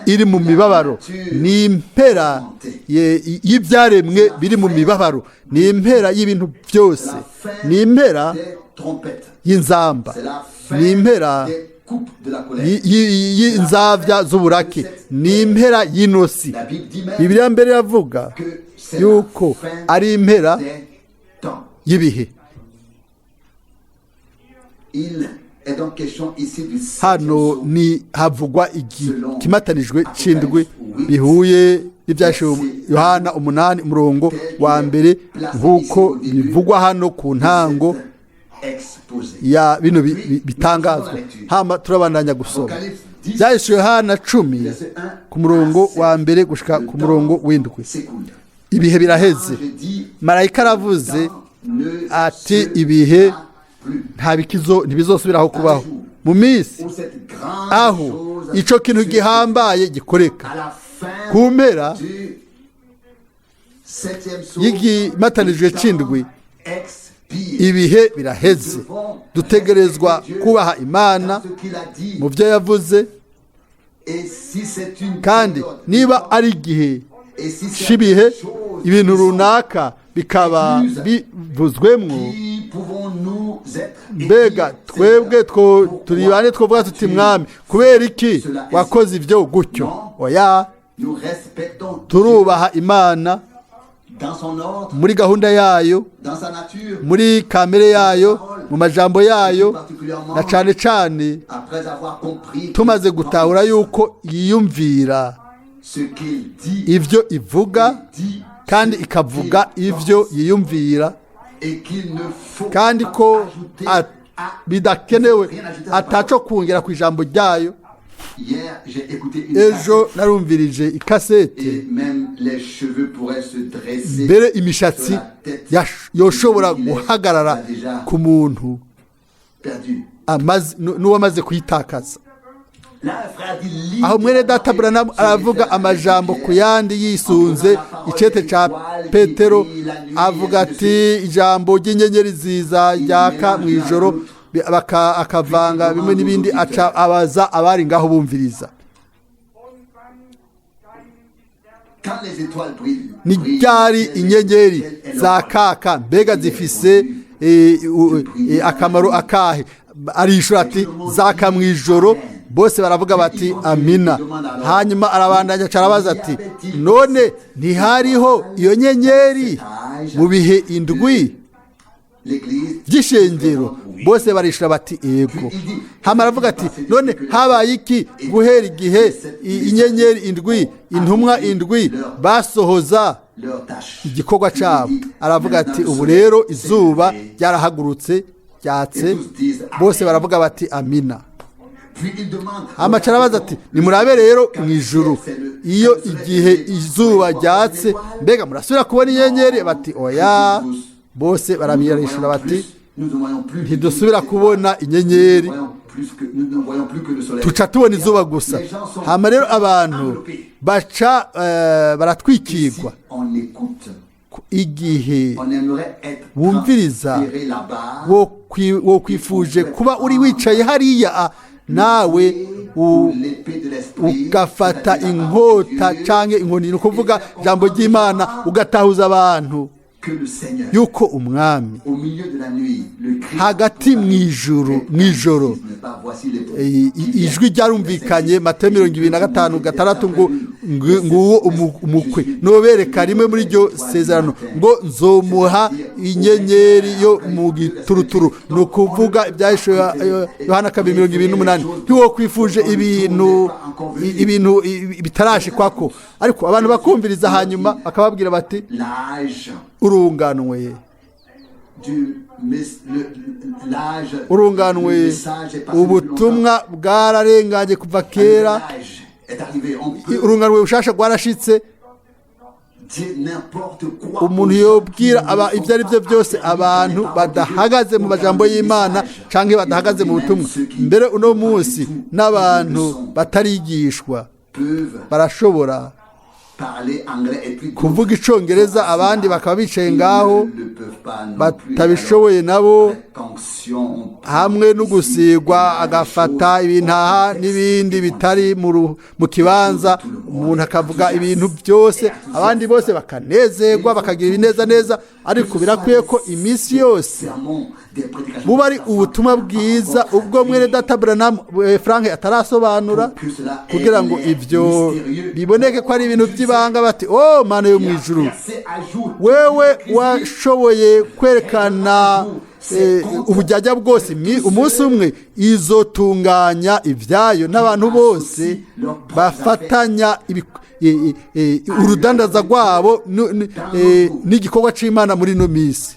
iri mu mibabaro, ni impera y'ibyaremwe biri mu mibabaro, ni impera y'ibintu byose, C'est la fin ni impera des trompettes. y'inzamba, C'est la fin ni impera des coupes de la colère. y'inzabya z'uburake, ni impera y'inosi. La Bible dit même Bibiliya mbere iravuga que c'est la yuko fin ari impera des temps. y'ibihe. Il est donc question ici du septième Hano sceau. ni havugwa ikimatanijwe c'indwi bihuye n'ibyashiwe Yohana 8 umurongo wa mbere, nk'uko bivugwa hano ku ntango Exposé. ya bino bitangazwa. Hama turabandanya gusoma Apocalypse 10, Byahise Yohana 10 verset 1 ku murongo à 7. wa mbere gushika Le ku murongo temps w'indwi. s'écoule. Ibihe biraheze. L'ange dit, Marayika aravuze temps ne ati sera ibihe plus. nta bikizo ntibizosubiraho kubaho mu minsi Où cette grande aho chose ico kintu se gihambaye gikoreka à la fin ku mpera du septième sceau, y'igimatanijwe le temps c'indwi, expire. ibihe biraheze. Dutegerezwa kubaha Imana Dans ce qu'il a dit, mu byo yavuze, et si c'est une kandi période, niba ari igihe et si c'est c'ibihe, chose ibintu qui sont- runaka bikaba bivuzwemwo, qui pouvons-nous être et mbega dire, twebwe Seigneur, two pourquoi turi bande twovuga tuti as-tu mwami, kubera iki cela ainsi? wakoze ibyo gutyo? Non. Oya. Nous respectons Dieu Turubaha Imana dans son ordre, muri gahunda yayo, dans sa nature, muri kamere yayo, mu majambo yayo, na cane cane après avoir compris tumaze gutahura yuko yiyumvira ce qu'il dit, ivyo ivuga dit kandi ce ikavuga qu'il ivyo pense, yiyumvira, et qu'il ne faut kandi pas ko ajouter à bidakenewe rien ajouter à sa ataco parole. kongera ku ijambo ryayo. Hier, j'ai écouté une Ejo cassette narumvirije ikasete, et même les cheveux pourraient se dresser mbere imishatsi sur la tête yoshobora de celui qui les guhagarara a déjà ku muntu perdu. n'uwamaze kuyitakaza. Là, un frère dit, lis Aho mwene data Branham aravuga amajambo ku yandi yisunze icete ca Petero, avuga ati ijambo ry'inyenyeri ziza ryaka mu ijoro, akavanga bimwe n'ibindi, aca abaza abari ngaho bumviriza. Und wann scheinen die Sterne Quand les étoiles brillent, Ni brillent, ryari quel est- inyenyeri quel est leur zakaka, mbega zifise akamaro akahe? Arishura ati zaka mu ijoro. Bose baravuga bati amina. Hanyuma arabandanya aca arabaza ati none ntihariho iyo nyenyeri mu bihe indwi L'église by'ishengero? Bose barishura bati ego. Hama aravuga ati none habaye iki guhera igihe inyenyeri indwi, intumwa indwi basohoza leur tâche. igikorwa cyabo? Aravuga ati ubu rero izuba ryarahagurutse ryatse. Bose baravuga bati amina. Puis il demande, Amaca arabaza ati nimurabe rero mu ijuru iyo igihe izuba ryatse, mbega murasubira kubona inyenyeri? Bati oya. Bose barabirishura bati Nous ne voyons plus ntidusubira kubona inyenyeri, Nous ne voyons plus que- nous ne voyons plus que le soleil. tuca tubona izuba gusa. Les gens sont Hama rero abantu enveloppés. baca Si baratwikirwa on écoute, igihe on aimerait être wumviriza, transféré là-bas. wo kwifuje kuba uri wicaye hariya nawe Ou l'épée de l'esprit, ugafata c'est-à-dire la parole de inkota Dieu, canke inkoni, ni ukuvuga ijambo ry'Imana, ugatahuza abantu que le Seigneur, yuko umwami au milieu de la nuit, le cri hagati mw'ijuru mw'ijoro ijwi ryarumvikanye, Matayo 25:6 ngo nguwo umukwe nobereka rimwe muri iryo sezerano ngo nzomuha inyenyeri yo mu gituruturu, ni ukuvuga ibyahishuwe Yohana 2:28. Ntiwokwifuje ibintu bitarashikwako, ariko abantu bakumviriza hanyuma bakababwira bati l'âge urunganwe du l'âge urunganwe le message est passé depuis ubutumwa bwararenganye kuva longtemps. kera. L'âge est arrivé, on peut Urunganwe bushasha rwarashitse. dire n'importe quoi Umuntu aux gens yobwira qui ne aba sont ibyo ari byo pas byose affermis dans abantu les paroles de Dieu badahagaze mu ou majambo dans le y'Imana message. canke badahagaze mu Aujourd'hui, butumwa. même ceux qui Mbere uno n'ont pas du munsi tout n'abantu de leçons batarigishwa peuvent barashobora parler anglais et puis kuvuga icongereza, abandi bakaba bicaye ngaho ne le peuvent pas non plus. batabishoboye nabo, Avec onction, on prend hamwe no ici gusigwa des agafata choses ibintaha hors contexte n'ibindi et bitari mu kibanza, umuntu akavuga ibintu byose, abandi bose bakanezerwa, bakagira ibinezaneza. Ariko birakwiye ko iminsi yose sermons, des prédications buba ari ubutumwa bwiza ubwo mwene data Branham Frank atarasobanura, kugira ngo ivyo biboneke ko ari ibintu by'ibanga, bati: "Oh Mana yo mu ijuru, wewe washoboye kwerekana ubujyajya bwose." Umunsi umwe izotunganya ibyayo n'abantu bose bafatanya urudandaza rwabo n'igikorwa c'Imana muri ino minsi.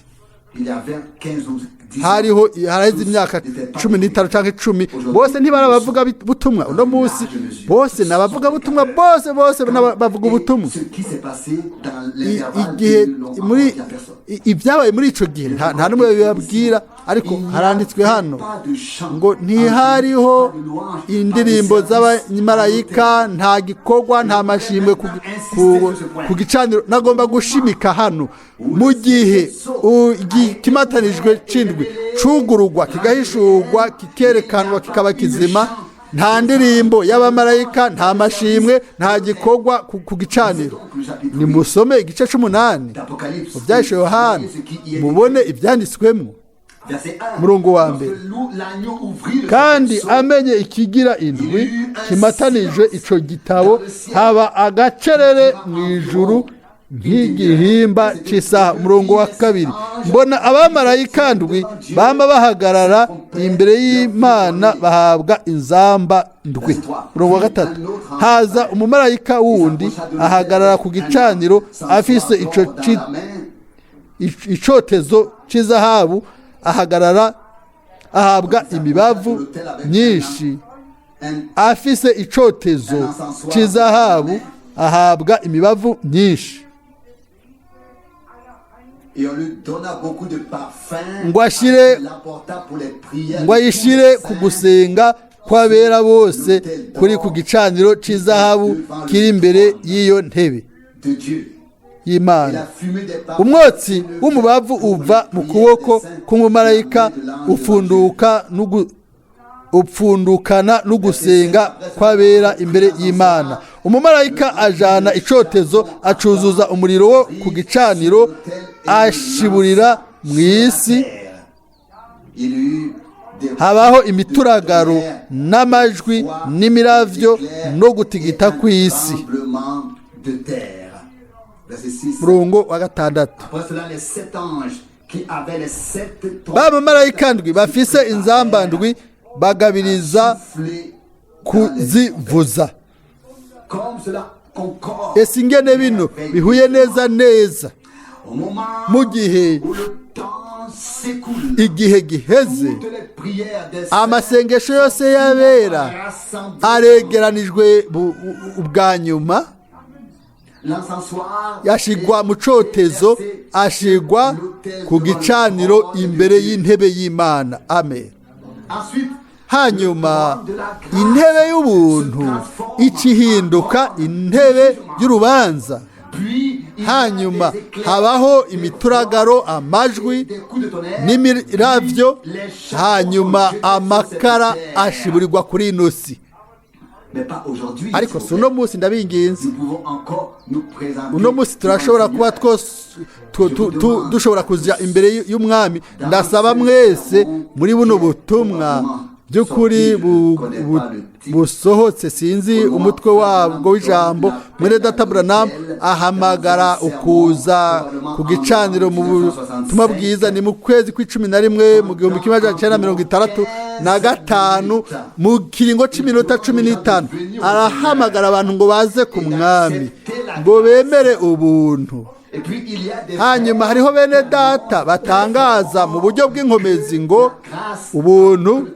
Il y avait 15 ou 10 ans, Hariho haraheze imyaka 15 canke 10, bose ntibarabavuga butumwa. Uno munsi bose n'abavuga butumwa, bose bose bavuga ubutumwa. Ce qui s'est passé dans l'intervalle, Igihe ils ne l'ont muri encore dit à personne. Ibyabaye muri ico gihe nta n'umwe bibabwira, ariko haranditswe hano ngo ntihariho indirimbo z'abamarayika, nta gikorwa, nta mashimwe ku gicaniro. Nagomba gushimika hano: mu gihe ikimatanijwe c'indwi cugurugwa, kigahishurwa, kikerekanwa, kikaba kizima, nta ndirimbo y'abamarayika, nta mashimwe, nta gikorwa ku gicaniro. Nimusome igice c'umunani D'Apocalypse. mu Byahishe Yohana, mubone ibyanditswemo. Verset 1. Murongo wa mbere. Lorsque l'agneau ouvrit le Kandi septième sceau, amenye ikigira indwi kimatanije ico gitabo, haba agacerere mu ijuru nk'igihimba c'isaha. Umurongo wa kabiri: mbona abamarayika ndwi bama bahagarara imbere y'Imana, bahabwa inzamba ndwi. Umurongo wa gatatu: haza umumarayika wundi ahagarara ku gicaniro, afise ico dans la main, icotezo c'izahabu, ahagarara ahabwa imibavu myinshi. Un Afise icotezo c'izahabu, ahabwa imibavu myinshi. Et on lui donna beaucoup de parfums. Ngo ashire Il l'apporta pour les prières ngo de tous ayishire les ku saints gusenga kw'abera bose kuri ku gicaniro c'izahabu kiri imbere y'iyo ntebe de Dieu. Et y'Imana. la fumée des parfums Umwotsi w'umubavu uva mu kuboko k'umumarayika ufunduka upfundukana n'ugusenga kw'abera imbere y'Imana. Umumarayika ajana icotezo, acuzuza umuriro wo ku gicaniro, ashiburira mu isi. Il y eut des Habaho imituragaro n'amajwi n'imiravyo no gutigita kw'isi. tremblement de terre. Verset 6. Murongo wa gatandatu: Après cela, les sept anges qui avaient les sept ba bamarayika ndwi bafise inzamba ndwi bagabiriza soufflé dans les kuzivuza. Comme cela concorde Ese ingene bino bihuye neza neza! au moment Mu gihe où le temps s'écoule, igihe giheze, toutes les prières des saints amasengesho yose y'abera rassemblées aregeranijwe ubwa nyuma, l'encensoir yashigwa mu cotezo, ashigwa ku gicaniro imbere y'intebe y'Imana. Amen. Ensuite, Hanyuma intebe y'ubuntu ikihinduka intebe y'urubanza. puis il y a Hanyuma des éclairs, habaho imituragaro, amajwi des coups de tonnerre, n'imiravyo, puis les châtiments hanyuma sont jetés sur cette amakara terre. ashiburirwa kuri ino si. Mais pas aujourd'hui, Ariko s'il si vous uno plaît. munsi, ndabinginze. Nous pouvons encore nous présenter Uno munsi turashobora kuba twos dushobora kuja imbere y'umwami. Ndasaba mwese muri buno butumwa by'ukuri busohotse, sinzi umutwe wabwo w'ijambo, mwene data Branham ahamagara ukuza ku gicaniro mu butumwa bwiza. Ni mu kwezi kw'icumi na rimwe mu 1965, mu kiringo c'iminota 15, arahamagara abantu ngo baze ku mwami, ngo bemere ubuntu. Et puis il y a des Hanyuma hariho bene data batangaza mu buryo bw'inkomezi ngo ubuntu,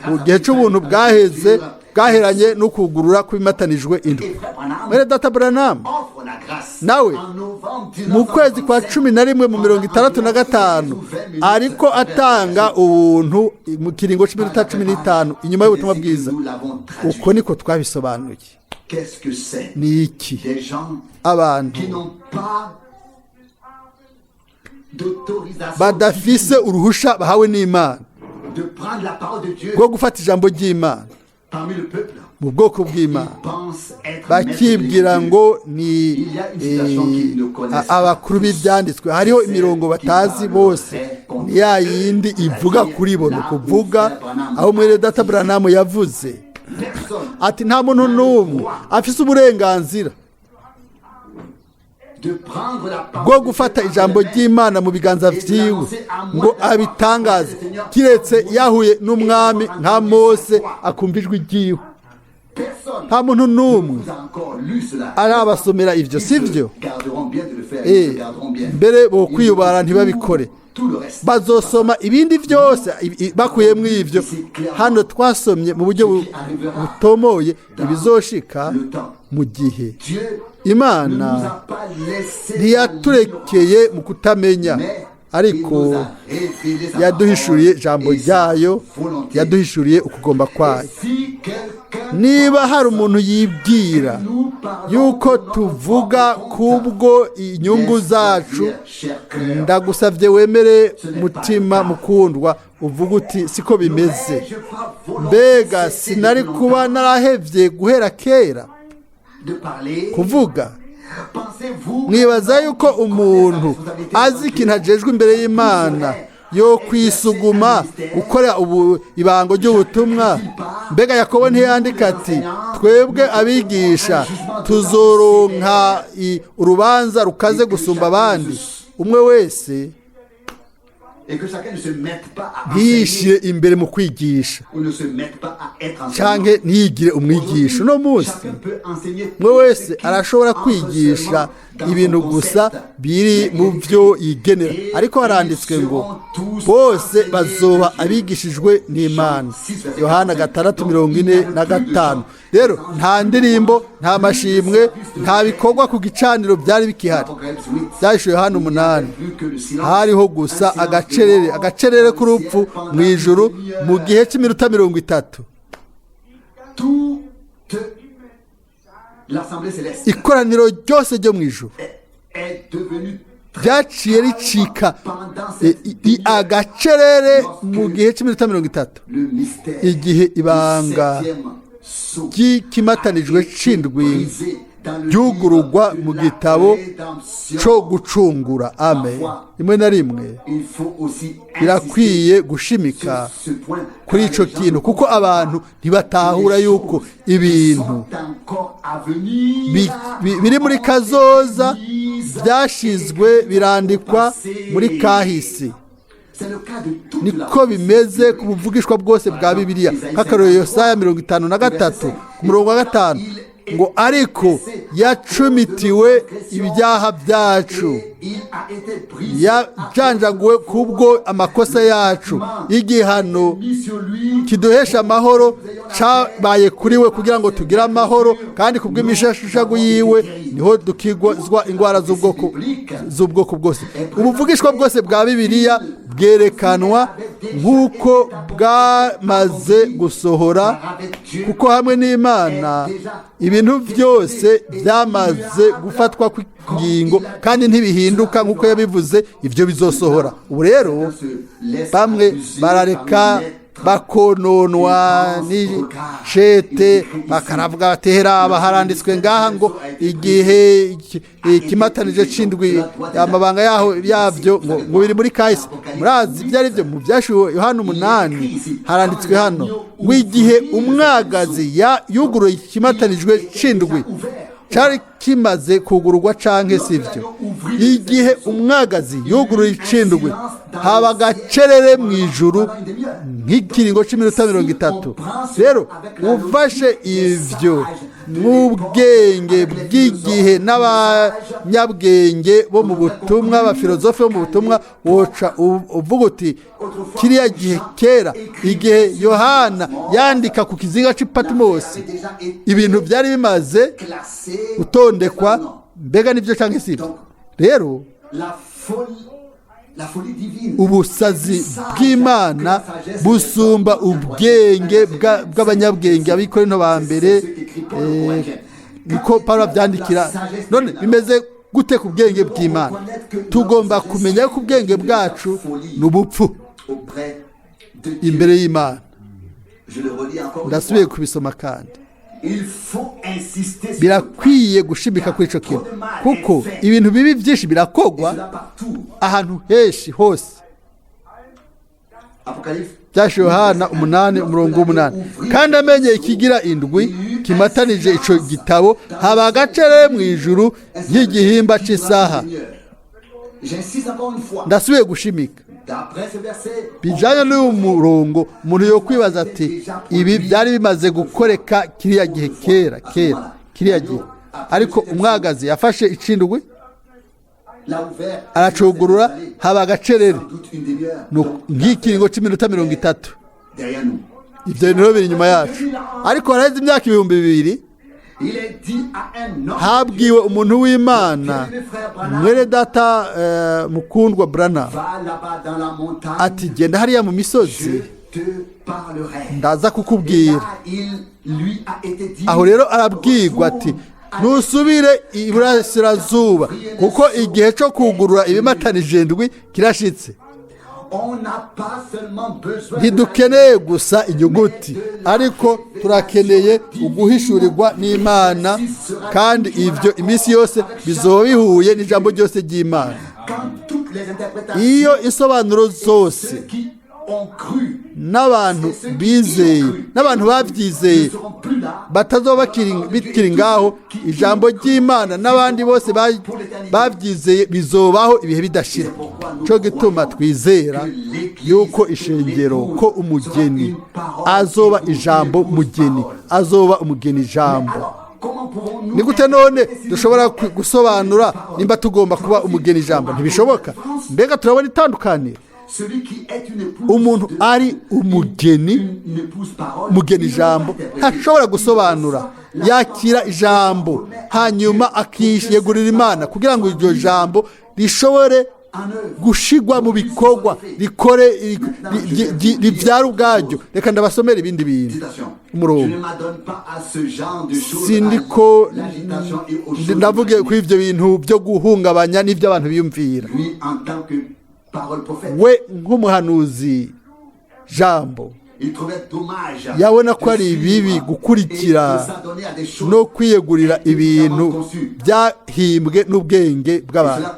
mu gihe cy'ubuntu bwaheze. Bwaheranye no kugurura kw'ibimatanijwe indwi. Et frère Branham Mwene data Branham offre la grâce nawe en novembre mu kwezi kwa 1967, 11 mu 65 ariko atanga ubuntu mu kiringo c'iminota 15 inyuma y'ubutumwa bwiza. Nous l'avons traduit. Uko niko twabisobanuye. Qu'est-ce que c'est? Ni iki? Des gens Abantu qui n'ont pas d'autorisation badafise uruhusha bahawe n'Imana de prendre la parole de Dieu rwo gufata ijambo ry'Imana parmi le peuple. mu bwoko bw'Imana, Ils pensent être maîtres bakibwira de Dieu. ngo ni abakuru b'ibyanditswe. Hariho imirongo batazi bose, ni ya yindi ivuga kuri bo, ni ukuvuga aho mwene data Branham yavuze Personne ati nta muntu n'umwe afise uburenganzira de prendre la parole bwo de gufata Dieu ijambo entre les mains ry'Imana mu biganza vyiwe ngo abitangaze kiretse yahuye n'umwami nka Mose akumva ijwi ryiwe. Personne Nta muntu n'umwe vous a encore lu cela. arabasomera ivyo, Ils sivyo? se garderont bien de le faire. Eh, Ils se garderont bien. mbere bo kwiyubara ntibabikore. Tout le reste. Bazosoma ibindi byose bakuyemwo ivyo. Hano twasomye mu buryo butomoye ibizoshika mu gihe. Dieu ne nous Imana a pas laissé ntiyaturekeye mu kutamenya, mais ariko il nous a révélé sa yaduhishuriye parole ijambo et sa ryayo, volonté. yaduhishuriye ukugomba kwayo. Si quelqu'un Niba hari umuntu yibwira nous parlons yuko pour notre tuvuga propre compte, kubwo inyungu laisse zacu, dire, cher cœur, ndagusabye wemere mutima mukundwa uvuga uti siko bimeze. n'aurais-je pas volontiers Mbega cessé sinari depuis kuba longtemps narahevye guhera kera de parler? kuvuga? Pensez-vous Mwibaza yuko umuntu azi ikintu ajejwe imbere y'Imana yo kwisuguma gukora ubu ibango ry'ubutumwa? Mbega Yakobo ntiyandika ati twebwe abigisha tuzoronka urubanza rukaze gusumba abandi, umwe wese et que chacun ne se mette pas à ntiyishire enseigner imbere mu kwigisha ou ne se mette pas à être enseignant. canke ntiyigire umwigisha. Uno munsi Chacun peut enseigner umwe tout wese ce qui arashobora entre kwigisha seulement dans ibintu son gusa concept. biri mu byo yigenera, ariko haranditswe ngo bose bazoba abigishijwe n'Imana. Yohana 6:45. Rero nta ndirimbo, nta mashimwe, nta bikorwa ku gicaniro byari bikihari. Apocalypse 8. Byahishwe Yohana 8. Plus que le silence, Hariho gusa un silence agacerere de mort agacerere dans le k'urupfu ciel pendant mu ijuru une demi-heure. mu gihe cy'iminota 30. Toute l'assemblée céleste Ikoraniro ryose ryo mu ijuru est devenue très ryaciye ricika pendant cette demi-heure. agacerere mu gihe cy'iminota 30, Le mystère igihe du ibanga septième sceau ry'ikimatanijwe a été c'indwi brisé dans le ryugururwa livre de mu la gitabo rédemption. co gucungura. Amen. Rimwe na rimwe Il faut aussi birakwiye insister gushimika sur ce point, kuri car ico les gens kintu, ne kuko comprennent abantu pas ntibatahura que les yuko choses ibintu sont encore à venir biri muri ont kazoza été mises byashizwe et birandikwa passées. muri kahise. C'est le cas de toute la Niko bimeze ku buvugishwa bwose bwa Bibiliya. Nk'akarorero, Yesaya 53 ku murongo wa 5 ngo ariko yacumitiwe ibyaha byacu, Et il a été brisé yajanjaguwe kubwo amakosa yacu, igihano mis sur lui kiduhesha amahoro cabaye kuri we kugira ngo tugire amahoro, kandi kubw'imishashago yiwe niho dukizwa indwara z'ubwoko bwose. Ubuvugishwa bwose bwa Bibiliya bwerekanwa nk'uko bwamaze gusohora, kuko hamwe n'Imana ibintu byose byamaze gufatwa kw'ingingo kandi ntibihinduka nk'uko yabivuze, ibyo bizosohora. Ubu rero bamwe barareka bakononwa n'ishete, bakaravuga bati heraba haranditswe ngaha ngo igihe ikimatanije c'indwi amabanga yaho yabyo ngo biri muri kahise. Murazi ibyo ari byo mu byashuwe Yohana 8 haranditswe hano ngo igihe umwagazi yuguruye ikimatanijwe c'indwi cari kimaze kugururwa canke sivyo? Igihe umwagazi yuguruye icindwi haba agacerere mu ijuru nk'ikiringo c'iminota 30. Rero ufashe ivyo n'ubwenge bw'igihe n'abanyabwenge bo mu butumwa, abafilozofe bo mu butumwa, woca uvuga uti kiriya gihe kera, igihe Yohana yandika ku kizinga cy'i Patimosi, ibintu byari bimaze gutondekwa. Mbega nibyo cyangwa si ibyo? Rero ubusazi bw'Imana busumba ubwenge bw'abanyabwenge. Abikorinto ba mbere, niko Pawulo abyandikira. None bimeze gute ku bwenge bw'Imana? Tugomba kumenya ko ubwenge bwacu ni ubupfu imbere y'Imana. Ndasubiye kubisoma kandi. Birakwiye gushimika kuri icyo kintu, kuko ibintu bibi byinshi birakogwa ahantu henshi hose. Byashe Yohana 8 umurongo w'8: "Kandi amenye ikigira indwi kimatanije ico gitabo, haba agacere mu ijuru nk'igihimba c'isaha." Ndasubiye gushimika. Bijyanye n'uyu murongo, umuntu yo kwibaza ati ibi byari bimaze gukoreka kiriya gihe kera kera kiriya gihe, ariko umwagazi yafashe icindwi aracugurura, haba agacerere nk'ikiringo cy'iminota 30. Ibyo bintu biri inyuma yacu, ariko haraheze imyaka 2000 habwiwe umuntu w'Imana, mwene data mukundwa Branham, ati: "Genda hariya mu misozi, ndaza kukubwira." Aho rero arabwirwa ati: "Ntusubire iburasirazuba, kuko igihe cyo kugurura ibimatanije ndwi kirashitse." Ntidukeneye gusa inyuguti, ariko turakeneye uguhishurirwa n'Imana, kandi ibyo iminsi yose bizoba bihuye n'ijambo ryose ry'Imana. Iyo isobanuro zose n'abantu bizeye n'abantu babyizeye batazoba bikiri ngaho, ijambo ry'Imana n'abandi bose babyizeye bizobaho ibihe bidashira. Cyo gituma twizera yuko ishengero, ko umugeni azoba ijambo mugeni, azoba umugeni ijambo. Ni gute none dushobora gusobanura nimba tugomba kuba umugeni ijambo? Ntibishoboka. Mbega turabona itandukaniro? Umuntu ari umugeni, umugeni ijambo, ntashobora gusobanura. Yakira ijambo, hanyuma akiyegurira Imana kugira ngo iryo jambo rishobore gushigwa mu bikorwa, rikore, ribyara ubwaryo. Reka ndabasomera ibindi bintu, umurongo. Sindiko ndavuge kuri ibyo bintu byo guhungabanya n'ibyo abantu biyumvira. We nk'umuhanuzi jambo yabona ko ari bibi gukurikira no kwiyegurira ibintu byahimbwe n'ubwenge bw'abantu.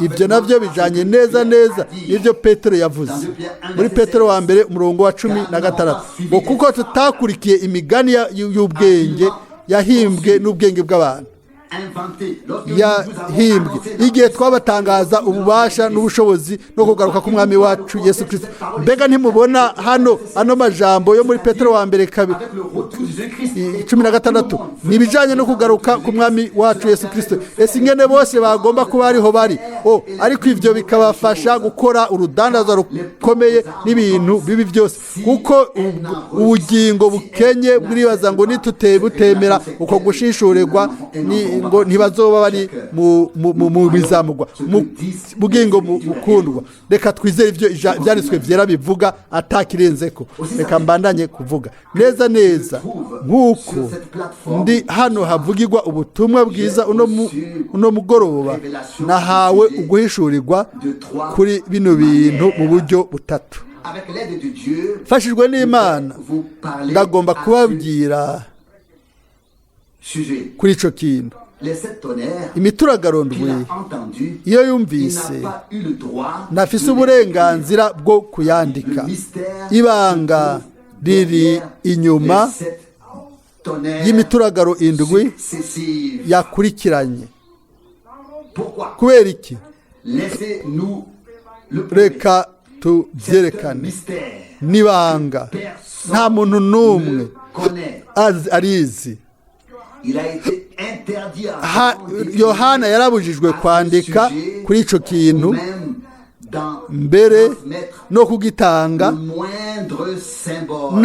Ibyo nabyo bijyanye neza neza n'ibyo Petero yavuze muri Petero wa mbere umurongo wa 16, ngo kuko tutakurikiye imigani y'ubwenge yahimbwe n'ubwenge bw'abantu, yahimbwe igihe twabatangaza ububasha n'ubushobozi no kugaruka k'Umwami wacu Yesu Kirisito. Mbega ntimubona hano ano majambo yo muri Petero wa mbere 2:16 ni ibijyanye no kugaruka k'Umwami wacu Yesu Kirisito? Ese ingene bose bagomba kuba ariho bari o, ariko ibyo bikabafasha gukora urudandaza rukomeye n'ibintu bibi byose, kuko ubugingo bukenye buribaza ngo nitutebutemera uko gushishurirwa ngo ntibazoba bari mu bizamugwa mu bugingo. Mukundwa, reka twizere ibyo ibyanditswe byera bivuga atakirenzeko. Reka mbandanye kuvuga neza neza nk'uko ndi hano havugirwa ubutumwa bwiza uno mugoroba. Nahawe uguhishurirwa kuri bino bintu mu buryo butatu. Mfashijwe n'Imana, ndagomba kubabwira kuri icyo kintu. Imituragaro ndwi iyo yumvise, ntafise uburenganzira bwo kuyandika. Ibanga riri inyuma y'imituragaro indwi yakurikiranye. Kubera iki? Reka tubyerekane. N'ibanga, nta muntu n'umwe arizi. Il a été interdit à Yohana yarabujijwe kwandika kuri ico kintu, même dans mbere transmettre no kugitanga le moindre symbole.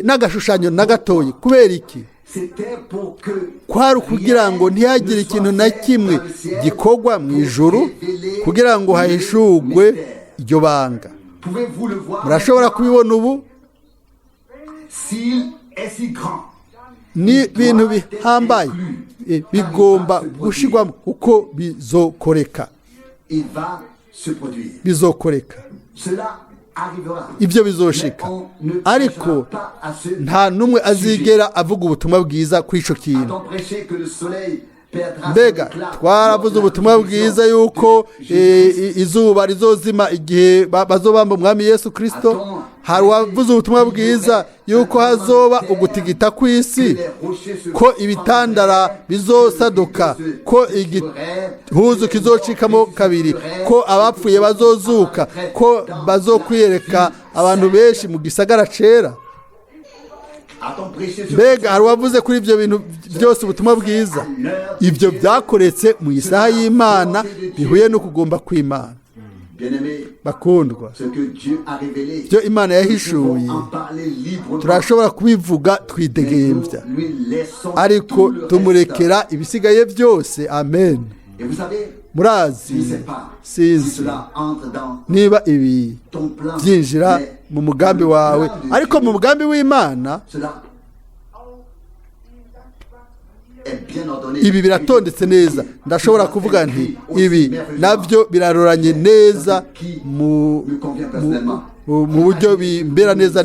N'agashushanyo na gatoyi. Kubera iki? C'était pour que Kwari ukugira ngo ntihagire ikintu na kimwe gikorwa mu ijuru kugira ngo hahishurwe iryo banga. Pouvez-vous le voir? Murashobora kubibona ubu? S'il est si grand, Ni ibintu bihambaye, bigomba gushirwamo kuko bizokoreka. Il va se produire. Bizokoreka. Cela arrivera. Ibyo bizoshika, Mais on ne ariko prêchera pas à ce nta n'umwe azigera avuga ubutumwa bwiza kuri ico kintu. A-t-on prêché que le soleil perdra son Mbega éclat twaravuze lors de la ubutumwa bwiza crucifixion yuko de Jésus-Christ? izuba rizozima igihe bazobamba umwami Yesu Kristo? Hari uwavuze ubutumwa bwiza yuko hazoba ugutigita kw'isi, ko ibitandara bizosaduka, ko igihuzu kizocikamo kabiri, ko abapfuye bazozuka, ko bazokwiyereka abantu benshi mu gisagara cera? A-t-on prêché sur Mbega hari uwavuze kuri ibyo bintu byose ubutumwa bwiza? Ibyo byakoretse mu isaha y'Imana, bihuye no kugomba kw'Imana. Bien-aimé, Bakundwa, ce que Dieu a révélé, ibyo Imana nous yahishuye, pouvons en parler librement. turashobora kubivuga Mais twidegembya, nous lui laissons ariko tout le reste. tumurekera ibisigaye byose. Amen. Et vous savez, je Murazi, ne sais pas si sinzi cela entre dans niba ibi ton plan, byinjira mais mu mugambi dans le wawe, plan de ariko Dieu, mu mugambi w'Imana cela est bien ordonné. ibi biratondetse neza. Ndashobora kuvuga nti ibi nabyo biraroranye neza mu buryo bimbera neza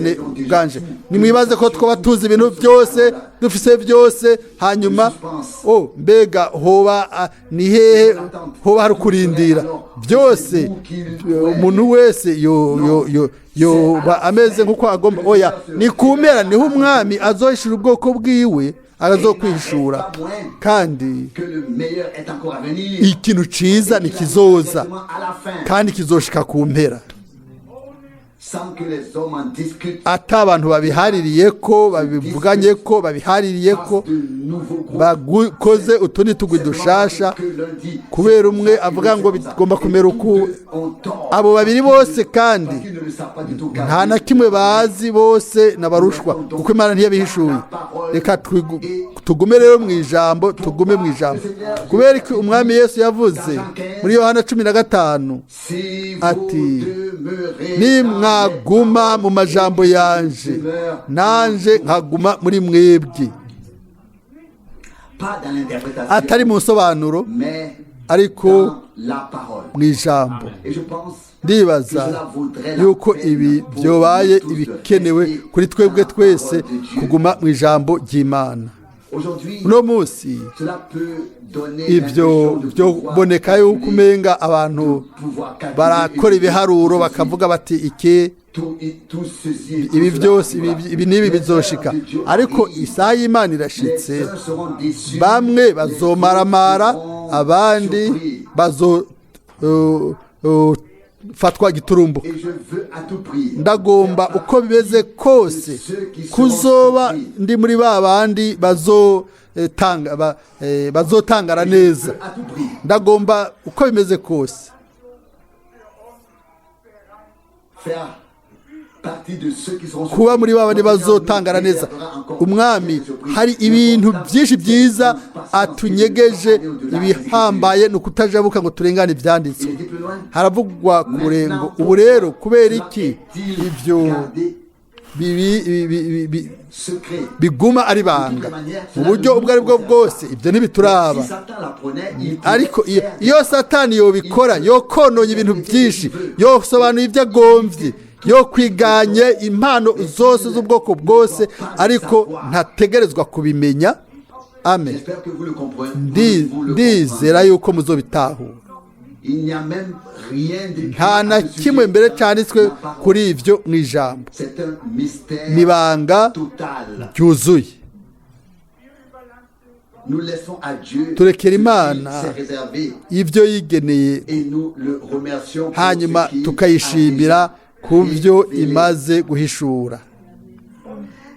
bwanje. Nimwibaze ko twaba tuzi ibintu byose, dufise byose, hanyuma o mbega hoba ni hehe hoba hari ukurindira byose? Umuntu wese yoba ameze nk'uko agomba. Oya, ni ku mpera niho umwami azohishura ubwoko bwiwe, azokwihishura, kandi Que le meilleur est encore à venir. ikintu ciza Et qu'il ntikizoza arrive exactement à la fin, kandi kizoshika ku mpera, sans que les hommes en discutent, ata abantu babihaririye ko babivuganye ko babihaririye ko fassent de nouveaux groupes. bakoze utundi tugwi dushasha Que l'un dit, kubera umwe avuga ngo bigomba kumera uku. Abo babiri bose kandi parce qu'ils ne le savent pas du tout, car nta na kimwe bazi, bose n'abarushwa kuko Imana ntiyabihishuye. Reka tugume rero mu ijambo, tugume mu ijambo. Kubera ko umwami Yesu yavuze muri Yohana 15 si vous ati, demeurez nimwaguma mu majambo yanje, nanje nkaguma muri mwebwe, pas dans l'interprétation, atari mu nsobanuro, mais ariko dans la parole. mu ijambo. Et je pense Ndibaza yuko ibi byobaye ibikenewe kuri twebwe twese kuguma mu ijambo ry'Imana. aujourd'hui, Uno munsi cela peut donner ibyo l'impression de pouvoir byoboneka yuko calculer, umenga abantu pouvoir calculer barakora et ibiharuro tout ceci, bakavuga bati iki tout ceci et tout ibi cela byose ibi arrivera. ibi n'ibi Les bizoshika, heures de Dieu ariko arrivent. isaha y'Imana Les irashitse. uns seront déçus, Bamwe les bazomaramara, autres seront abandi surpris. bazo fatwa giturumbu. Et je veux à tout prix Ndagomba faire uko bimeze kose kuzoba ndi muri ba bandi bazotangara neza. à tout prix Ndagomba uko bimeze kose faire partie de ceux qui seront kuba muri ba bandi bazotangara neza. Umwami hari ibintu byinshi byiza atunyegeje, ibihambaye ni ukutajabuka ngo turengane ibyanditswe. Il est dit plus loin, Haravugwa kure ngo ubu rero kubera iki ibyo gardez bibi biguma ari banga mu buryo ubwo ari bwo bwose? Ibyo ntibituraba. Si Satan l'apprenait, il pouvait Ariko faire iyo Satani yobikora, yokonoye ibintu byinshi, yosobanuye ibyo agombye, yo kwiganye impano zose z'ubwoko bwose, ariko ntategerezwa kubimenya. Amen. J'espère que vous le comprenez. Vous le Ndizera comprenez. yuko muzobitahura. Il n'y a même rien d'écrit Nta à na ce sujet kimwe mbere dans cyanditswe la parole. kuri ibyo mu ijambo. C'est un mystère Ni ibanga total. ryuzuye. Nous laissons à Dieu Turekera ce qui Imana s'est réservé ibyo yigeneye, et nous le remercions pour hanyuma ce qu'il tukayishimira a ku déjà byo révélé. imaze guhishura.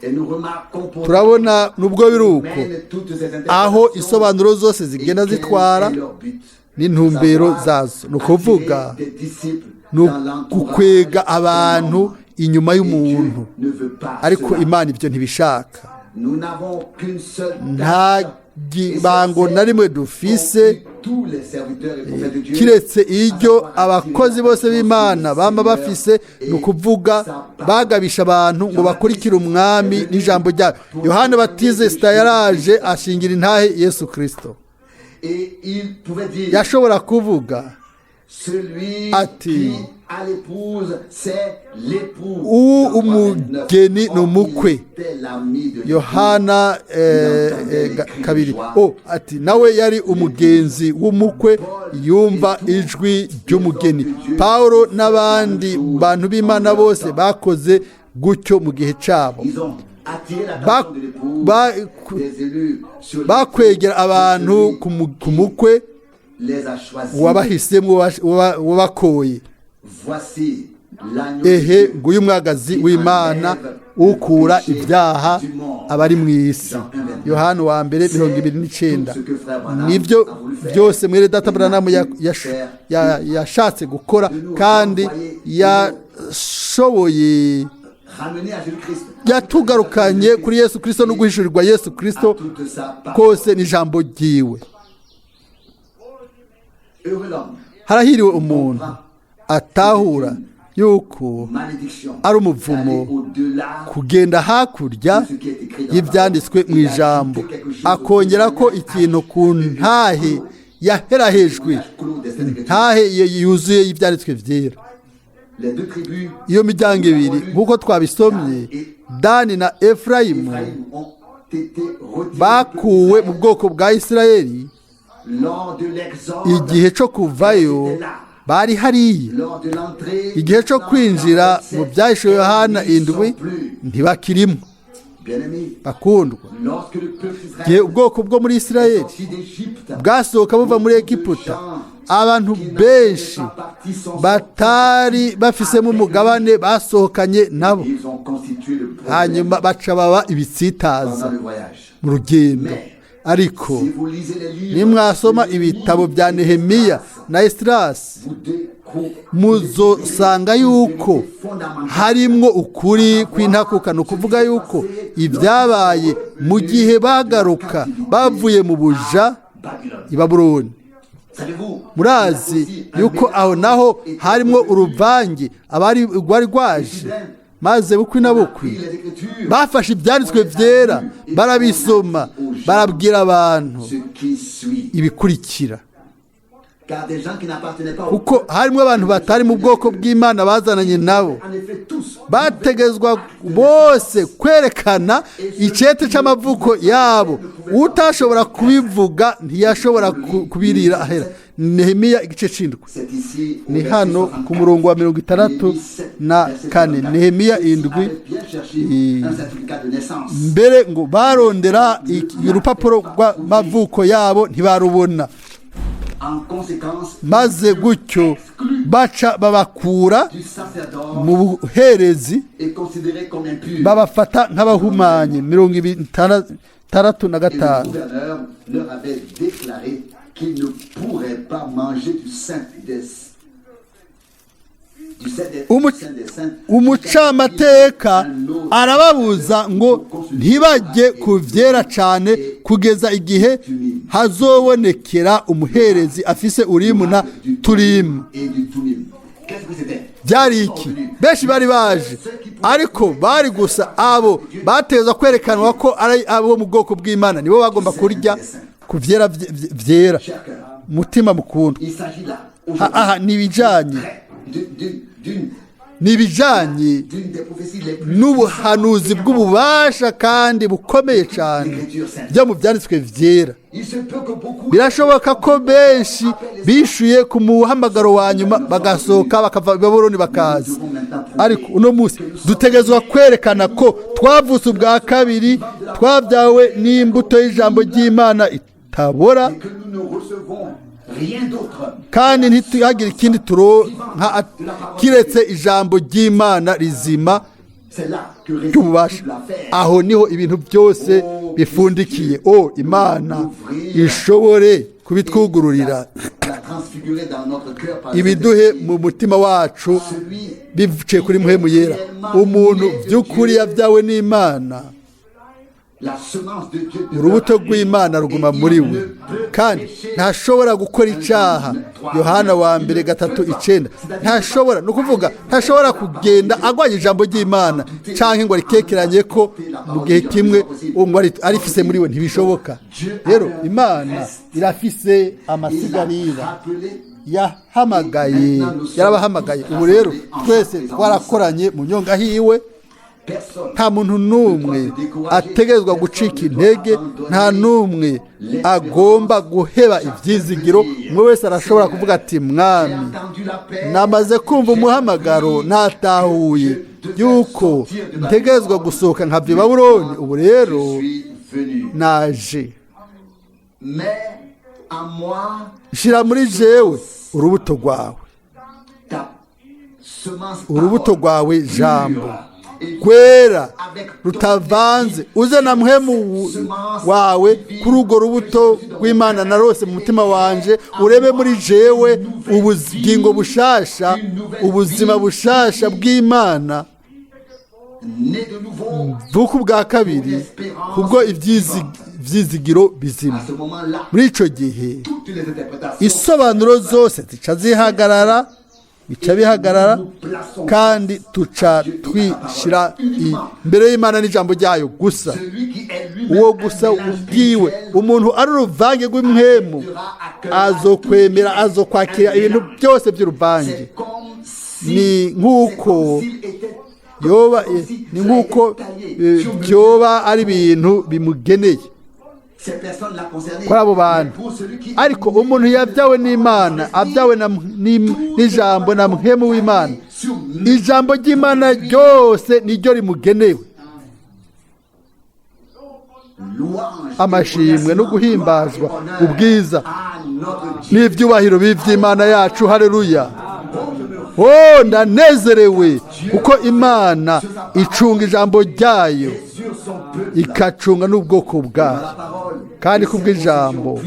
Et nous remarquons pourtant Turabona nubwo biri uko mènent toutes ces aho interprétations isobanuro zose et zigenda quel zitwara est leur but. n'intumbero Savoir zazo. Ni ukuvuga attirer des disciples ni dans l'entourage ugukwega d'un abantu homme. inyuma Et y'umuntu. Dieu ne veut pas Ariko cela. Imana ibyo ntibishaka. Nous n'avons qu'une seule Nta tâche. Et gibango c'est na rimwe celle dufise qu'ont eu tous les serviteurs et prophètes de Dieu, kiretse iryo à savoir abakozi attirer bose l'attention b'Imana du bama Seigneur bafise, et ni ukuvuga sa parole. bagabisha abantu ngo bakurikire umwami n'ijambo ryayo. Yohana Batista yaraje ashingira intahe Yesu Kristo. Et il pouvait dire, Yashobora kuvuga celui ati, qui a l'épouse, c'est l'époux. U Jean 3, umugeni 29. ni umukwe. Or, il était l'ami de l'époux. Yohana 2 o ati nawe yari umugenzi w'umukwe, yumva ijwi ry'umugeni. Pawulo n'abandi bantu b'Imana bose bakoze gutyo mu gihe cyabo. Ils ont attiré l'attention de l'épouse, des élus sur l'époux, Bakwegera abantu celui ku mukwe les a choisis. wabahisemo, wabakoye. Voici l'agneau de Ehe, Dieu nguyu umwagazi w'Imana ukura ibyaha abari mu isi. Yohana wa mbere 29. Nibyo byose mwene data Branham yashatse gukora kandi yashoboye. Ramené à Jésus-Christ. Yatugarukanye kuri Yesu Kristo no guhishurirwa Yesu Kristo À toute sa parole. kose n'ijambo ryiwe. Heureux l'homme, Harahiriwe umuntu atahura yuko malédiction, ari umuvumo d'aller au-delà kugenda hakurya de ce qui est écrit dans la y'ibyanditswe parole. mu ijambo, akongera ko ikintu ku ntahe yaherahejwe, ntahe yuzuye y'ibyanditswe byera. Les deux tribus, Iyo miryango ibiri, nk'uko twabisomye, Dani na Efurayimu, Ephraim, ont été retirés bakuwe mu bwoko bwa Isirayeli lors de l'exode, igihe cyo kuvayo. Bari hariya lors de l'entrée, igihe cyo kwinjira mu byahishuwe Yohana 7, ntibakirimo. Bien-aimés, Bakundwa, lorsque le peuple igihe d'Israël ubwoko bwo muri est Isirayeli sorti d'Égypte, bwasohoka buva muri Egiputa, abantu benshi batari bafisemo umugabane basohokanye nabo, ils ont constitué le problème hanyuma baca baba ibitsitaza pendant le voyage. mu rugendo. Ariko Si vous lisez les livres, nimwasoma ibitabo bya Nehemiya na Esirasi, vous découvrez muzosanga yuko harimwo ukuri kw'intakuka. Ni ukuvuga yuko ibyabaye mu gihe bagaruka bavuye mu buja Babylone. i Babuloni. Savez-vous, Murazi yuko aho naho harimwo uruvange abari rwari rwaje, maze bukwi na bukwi les Écritures, bafashe ibyanditswe byera, barabisoma, barabwira abantu ce qui suit. ibikurikira. Car des gens qui n'appartenaient pas au Kuko harimo abantu batari mu bwoko bw'Imana bazananye nabo, en effet tous bategezwa bose kwerekana icete cy'amavuko yabo. Utashobora kubivuga ntiyashobora kubirira ahera. Nehemiya igice c'indwi. C'est ici au Ni verset hano ku 64. murongo wa 64. Nehemiya 7. Avait bien cherché un certificat de naissance. Mbere ngo barondera urupapuro rw'amavuko yabo, ntibarubona. En conséquence, Maze gutyo baca babakura du sacerdoce mu buherezi, est considéré comme impur. babafata nk'abahumanye. Mirongo ibiri itandatu na Et le gatanu. gouverneur leur avait déclaré qu'ils ne pourraient pas manger du saint des du saint des, du saint des saints Umucamateka arababuza ngo ntibajye ku byera cyane kugeza igihe hazobonekera umuherezi afise Urimu na Turimu. et du Tumim. Qu'est-ce que c'était? Byari iki? Benshi bari baje, ariko bari gusa abo bateza kwerekanwa ko ari abo mu bwoko bw'Imana nibo bagomba kurya ku byera vyera. Cher cœur, Mutima mukundwa, il s'agit là aha ni ibijanye d'une ni ibijanye d'une des prophéties les plus n'ubuhanuzi bw'ububasha kandi bukomeye cyane byo mu byanditswe byera. Il se peut que beaucoup Birashoboka ko benshi bishuye ku muhamagaro wa nyuma, bagasohoka bakava i Babuloni bakaza, ariko uno munsi dutegerezwa kwerekana ko twavutse ubwa kabiri, twabyawe n'imbuto y'ijambo ry'Imana itabora, et que nous ne recevons rien d'autre kandi ntitugire ikindi turonka kiretse ijambo ry'Imana rizima C'est là que réside ry'ububasha. toute l'affaire. Aho niho ibintu byose bifundikiye. O Imana ishobore kubitwugururira, La transfigurer dans notre cœur par le ibiduhe Saint-Esprit. mu mutima wacu Celui biciye kuri Mpwemu Yera. Umuntu by'ukuri yabyawe n'Imana, La semence de Dieu demeure urubuto en lui. rw'Imana ruguma Et il muri ne we, peut kandi pécher. ntashobora gukora icyaha. Yohana wa mbere 3:9. Ntashobora, ni ukuvuga ntashobora kugenda agwanya ijambo ry'Imana cyangwa ngo arikekeranye ko mu gihe kimwe ngo arifise muri we, ntibishoboka. Rero Imana irafise Il a amasigarira. rappelé Yahamagaye, yarabahamagaye. Ubu rero twese twarakoranye mu nyonga hiwe. Personne Nta muntu n'umwe ategerezwa gucika intege, nta n'umwe agomba guheba ibyizigiro. Umwe wese arashobora kuvuga ati: "Mwami, J'ai entendu l'appel. namaze kumva umuhamagaro, natahuye yuko ntegerezwa gusohoka nkava i Babuloni. Ubu rero Je suis venu. naje." Mais à moi Shyira muri jewe urubuto rwawe, ta semence urubuto parole rwawe jambo pure et rwera rutavanze, uze na Mpwemu wawe kuri urwo rubuto rw'Imana narose mu mutima wanje, urebe muri jewe ubugingo bushasha, ubuzima bushasha bw'Imana, né de nouveau. vuka ubwa kabiri kubwo ibyizigiro bizima. À ce moment-là, Muri icyo gihe toutes les interprétations isobanuro zose zica zihagarara, bica bihagarara, kandi tuca twishyira imbere y'Imana n'ijambo ryayo gusa. Celui qui est lui-même Uwo un gusa mélange ubwiwe, spirituel umuntu ari uruvange rw'impwemu, azokwemera, azokwakira ibintu byose by'uruvange. C'est comme si Ni nk'uko c'est comme s'il était yoba comme si ni cela nk'uko était taillé sur mesure. byoba ari ibintu bimugeneye Ces personnes-là concernées. kuri abo bantu. Mais pour celui qui Ariko umuntu yabyawe n'Imana, abyawe n'ijambo na Mpwemu w'Imana, sur mesure. ijambo ry'Imana ryose niryo rimugenewe. Louange, Amashimwe no guhimbazwa, gloire et honneur ubwiza à notre Dieu. n'ibyubahiro by'Imana yacu. Haleluya! Oh, ndanezerewe kuko Imana icunga ijambo ryayo, Sur son peuple. ikacunga n'ubwoko bwayo. La parole. Kandi kubw'ijambo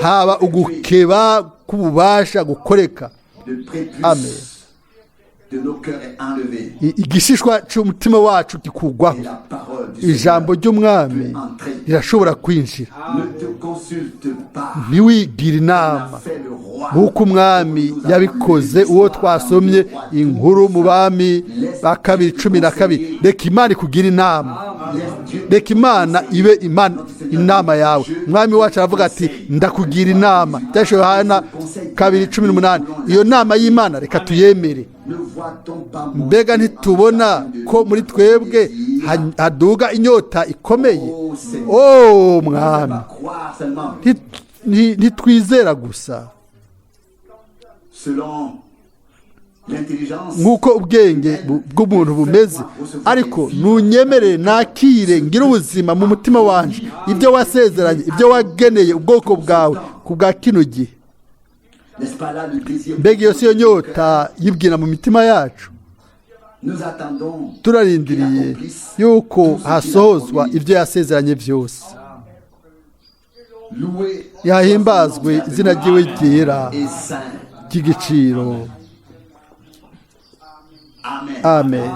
haba ugukeba k'ububasha gukoreka. Le prépuce Amen. de nos cœurs est enlevé. Igishishwa cy'umutima wacu gikugwaho, Et la parole du ijambo Seigneur ry'Umwami rirashobora kwinjira. ne te consulte pas. Ntiwigire inama A fait le roi. nk'uko umwami yabikoze, uwo twasomye inkuru mu Bami ba kabiri 12. Reka Imana ikugira inama. Laisse Dieu Reka Imana ibe Imana inama yawe. Umwami wacu aravuga ati: "Ndakugira inama." Byashe Yohana 2:18. Iyo nama y'Imana reka tuyemere. Ne voit-on pas Mbega monter ntitubona en chacun de ko nous muri twebwe désir? haduga inyota ikomeye? Oh Mwami, Pas croire seulement ntitwizera gusa selon l'intelligence. nk'uko ubwenge bw'umuntu bumeze, ariko ntunyemere nakire ngire ubuzima mu mutima wanje ibyo wasezeranye, ibyo wageneye ubwoko bwawe ku bwa kino gihe. N'est-ce pas là le désir? Mbega iyo si yo nyota yibwira mu mitima yacu? Nous attendons Turarindiriye yuko hasohozwa ibyo yasezeranye byose. Loué Yahimbazwe izina ryiwe ryera et saint. ry'igiciro. Amen. Amen.